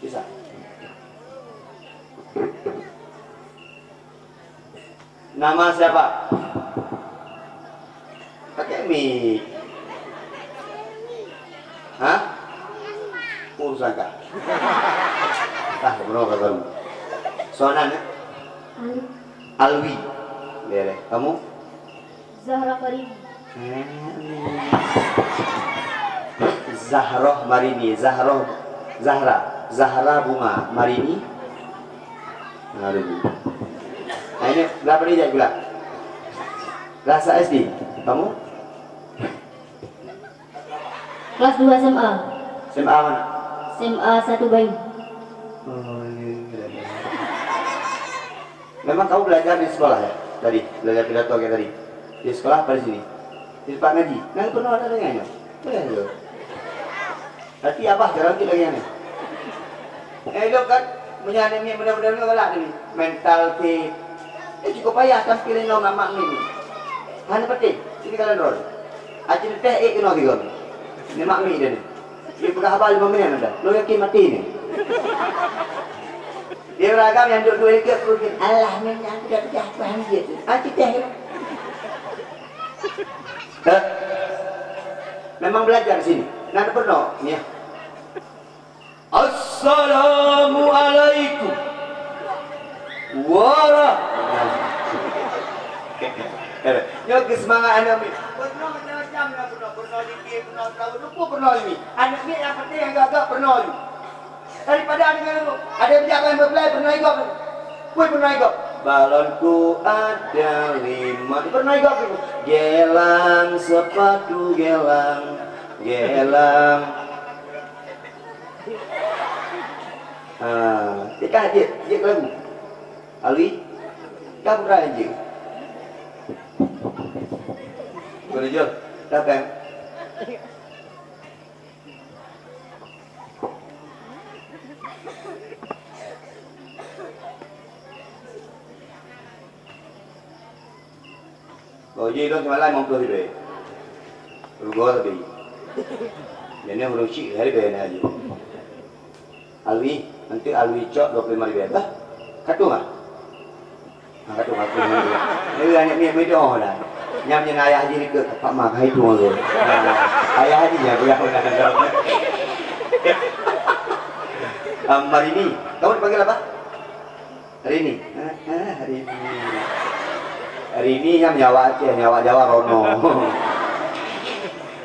Bisa. Nama siapa? Pakai mic. Hah? Urusan kah? Ah, benar kata lu. Soalan, eh? Alwi. Alwi. Boleh, boleh. Kamu? Zahra Karim. Zahroh Marini, Zahroh, Zahra, Zahra Bunga Marini. Marini. Nah, ini berapa dia pula? Rasa S D. Kamu? Kelas dua S M A. S M A mana? S M A satu Bayu. Oh, iya, iya, iya. Memang kamu belajar di sekolah ya? Tadi, belajar pidato kayak tadi. Di sekolah apa di sini? Di tempat ngaji. Nah, pernah ada dengannya? Boleh tu. Tapi abah jarang tu lagi ni. Eh, lo kan, punya anak ni benar-benar lo galak ni. Mental ke. Eh, cukup payah tampil dengan mak ni. Hana penting. Sini kalian roll. Aci teh eh kena tiga. Ni mak mi dia ni. Dia pegang abah lima minit dah. Lo yakin mati ni. Dia beragam yang duduk-duduk dekat perut dia. Alah, memang aku dah pecah Tuhan dia tu. Ah, citah dia. Eh, memang belajar sini. Nah, pernah ni ya. Assalamualaikum warahmatullahi. Nyoe keu seumangat aneuk miet. Peunoh macam-macam lah peunoh. Peunoh dikir, peunoh tahu, lupa peunoh ini. Aneuk miet yang penting agak-agak peunoh ini. Daripada dengan ada pejabat yang berpelai peunoh igop. Kui peunoh igop. Balonku ada lima. Peunoh igop. Gelang sepatu gelang, gelang. Ha, cit kah jeuet, jeuet keu lagu. Alwi, kah putra jeuet. Boleh jol, datang. Oh, ji lôn seumalam limong ploh ribèe. Rugoe sabe. Nyan ureueng chik ribèe na ji. Alwi, nanti Alwi cok dua puluh lima ribèe. Bah, ka tueng ah? Ha, ka tueng, ka tueng. Ni aneuk miet meudoh dah. Nyam nyan ayah ji dikeue, "Pak Ma, ka tueng lôn." Ha, ayah ji nyan peugah. Am, Marini, kamu dipanggil apa? Rini. Ah, ah, Rini. Rini nyang nyawa Aceh, nyawa Jawa rono.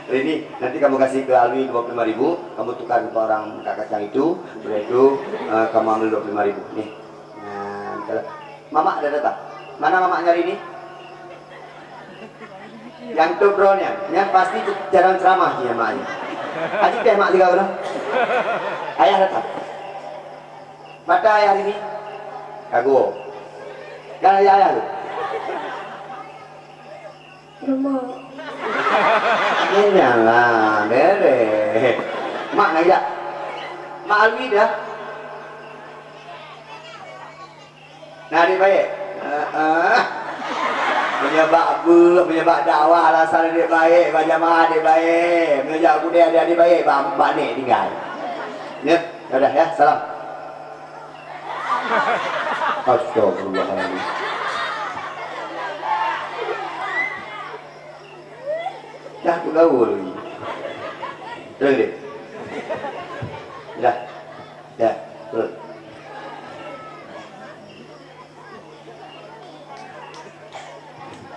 Rini, nanti kamu kasih ke Alwi dua puluh lima ribu, kamu tukar ke orang buka kacang itu, sudah itu, eh, kamu ambil dua puluh lima ribu. Nih. Nah, kalau Mamak ada datang. Mana mamaknya Rini? Nyang top droe nyan, nyan pasti jarang ceramah jih mak nyan. Aji teh mak sigoe tu. Ayah datang. Mata ayah ini. Kagok. Dan ayah-ayah tu. Lemak. Nyan lah, beres. Mak nak jak. Mak Alwi dah. Nah, adik baik. Heeh. Meunyoe bak beuh, meunyoe bak dakwah alasan adik baik, bak jamaah adik baik. Meunyoe jak budaya adik, adik baik, bak, bak nek tinggai. Ya, ya udah ya, salam. Astagfirullahaladzim. Dah peugaul lagi. Terus deh. Dah. Ya, betul.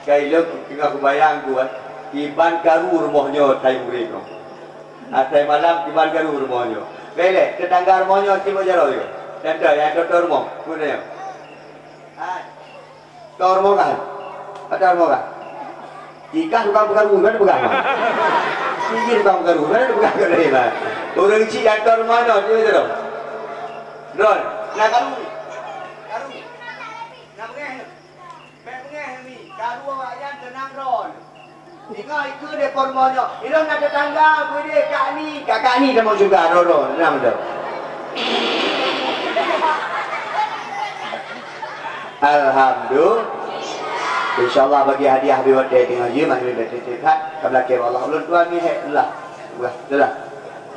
Kai lôn teungoh kubayang ku, eh, kiban karu rumoh nyoe asai murit nyoe. Asai malam kiban karu rumoh nyoe. Bèk lé, teutangga rumoh nyoe sibuk jaroe nyoe. Contoh, nyang contoh rumoh, bunoe nyoe. Hai. Kau rumoh kah? Ada rumoh kah? Jikah tukang peukaru, mana peugah mah? Sijih tukang peukaru, mana peugah keu lé mah? Ureueng chik atau rumoh nyoe, dia tu. Ron, nak karu. Karu. Nak bengeh. Bèk bengeh ni. Karu awak nyan keunong ron. Singoh ikeu deh pon rumoh nyoe. Ilôn na tetangga, beudeh Kak Ni. Kakak Ni tamong syeuruga, ron, ron. Tenang beutôi. Alhamdulillah. Insyaallah bagi hadiah birthday teungoh jeuet, maklum dah titip that. Ka meulakèe bak Allah. Ulôn tuan ni hek lelah. Peugah lelah.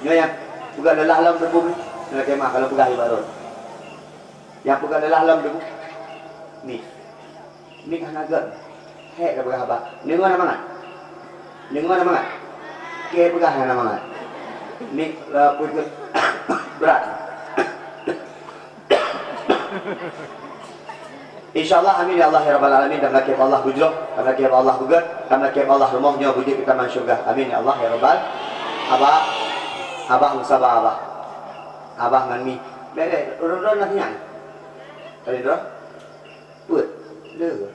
Nyoe nyang peugah lelah lom teupeu. Meulakèe mah kalau peugah ibarat. Nyang peugah lelah lom teupeu. Ni. Ni hana gèt. Hek ka peugah haba. Deungoe na mangat. Deungoe na mangat. Kèe peugah hana mangat. Ni, eh, peue keu brat. Insyaallah, amin ya Allah ya rabbal alamin. Tameulakèe bak Allah beujroh, tameulakèe bak Allah beugèt, tameulakèe bak Allah rumoh nyoe beujeuet keu taman syeuruga. Amin ya Allah ya rabbal. Abah, Abah meusabar Abah. Abah ngon Mi. Bèk, bèk, droe-droe na sinyan. Tadi droe? Peuet. Le.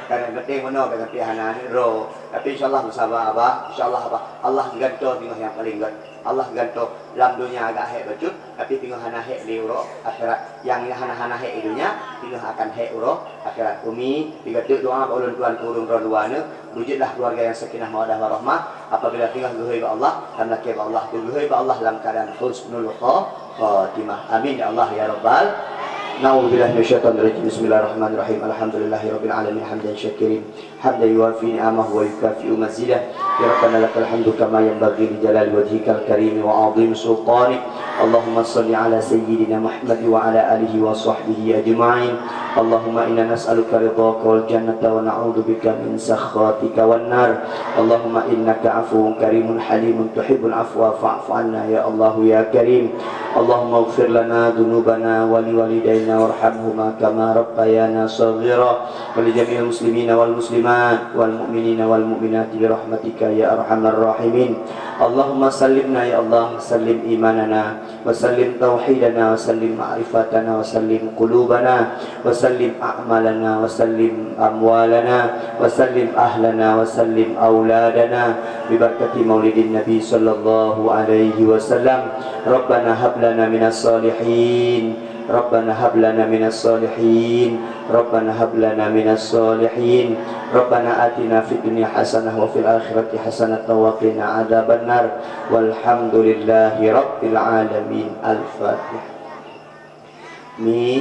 Kadang geutanyoe meunoe, kadang pih hana droe. Tapi insyaallah meusabar Abah, insyaallah Abah. Allah geugantoe singoh nyang paleng gèt. Allah geugantoe lam donya agak hek bacut, tapi singoh hana hek lé uroe akhirat. Nyang hana-hana hek di donya, singoh akan hek uroe akhirat. Umi, digateuk doa bak ulôn tuan ureueng droe luwa nyoe, beujeuetlah keuluwarga nyang sakinah mawaddah warahmah. Apabila singoh geuhôi bak Allah, tameulakèe bak Allah, beugeuhôi bak Allah lam keuadaan husnul kha-, khatimah. Amin ya Allah ya rabbal. Na'udzubillahi minasyaitonirrajim. Bismillahirrahmanirrahim. Alhamdulillahirabbil alamin hamdan syakirin. Hamdan yuwafi ni'amahu wa yukafi'u mazidah. Ya Rabbana lakal hamdu kama yanbaghi li jalali wajhikal karimi wa azimi sultanik. Allahumma shalli ala sayyidina Muhammad wa ala alihi wa sahbihi ajma'in. Allahumma inna nas'aluka ridhaka wal jannata wa na'udzubika min sakhatika wan nar. Allahumma innaka afuwun karimun halimun tuhibbul afwa fa'fu anna ya Allahu ya Karim. Allahumma ighfir lana dzunubana wa liwalidaina warhamhuma kama rabbayana shaghira. Wa li jami'il muslimina wal muslimat wal mu'minina wal mu'minati bi rahmatika ya arhamar rahimin. Allahumma sallimna ya Allah, sallim imanana, wa sallim tauhidana, wa sallim ma'rifatana, wa sallim qulubana, wa sallim a'malana, wa sallim amwalana, wa sallim ahlana, wa sallim auladana, bi barakati maulidin Nabi sallallahu alaihi wasallam. Rabbana hab lana minas salihin. Rabbana hab lana minas salihin. Rabbana hab lana minas salihin. Rabbana atina fid dunya hasanah wa fil akhirati hasanah wa qina adzabannar. Walhamdulillahi rabbil alamin. Al-Fatihah. Mi,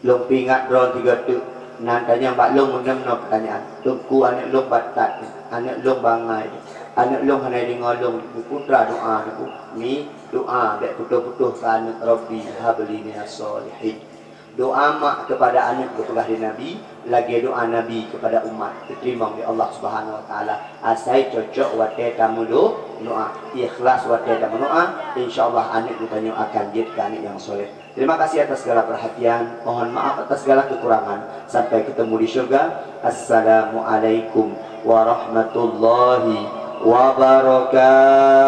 lôn peuingat droe tiga teuk, nan tanyong bak lôn meunyoe meunoe peutanyaan. Teungku, aneuk lôn batat, aneuk lôn bangai, aneuk lôn hana deungoe lôn, putra doa teungku. Mi, doa bék putôh-putôh keu aneuk, Rabbi habli minas shalihin. Doa mak kepada aneuk geupeugah lé Nabi, lagée doa Nabi kepada umat, geuteurimong lé Allah Subhanahu wa Taala. Asai cocok watée tameudo-, doa, ikhlas watée tameudoa, insya Allah aneuk geutanyoe akan jeuet keu aneuk nyang soleh. Terima kasih atas segala perhatian, mohon maaf atas segala kekurangan. Sampai ketemu di syurga. Assalamualaikum warahmatullahi wabarakatuh.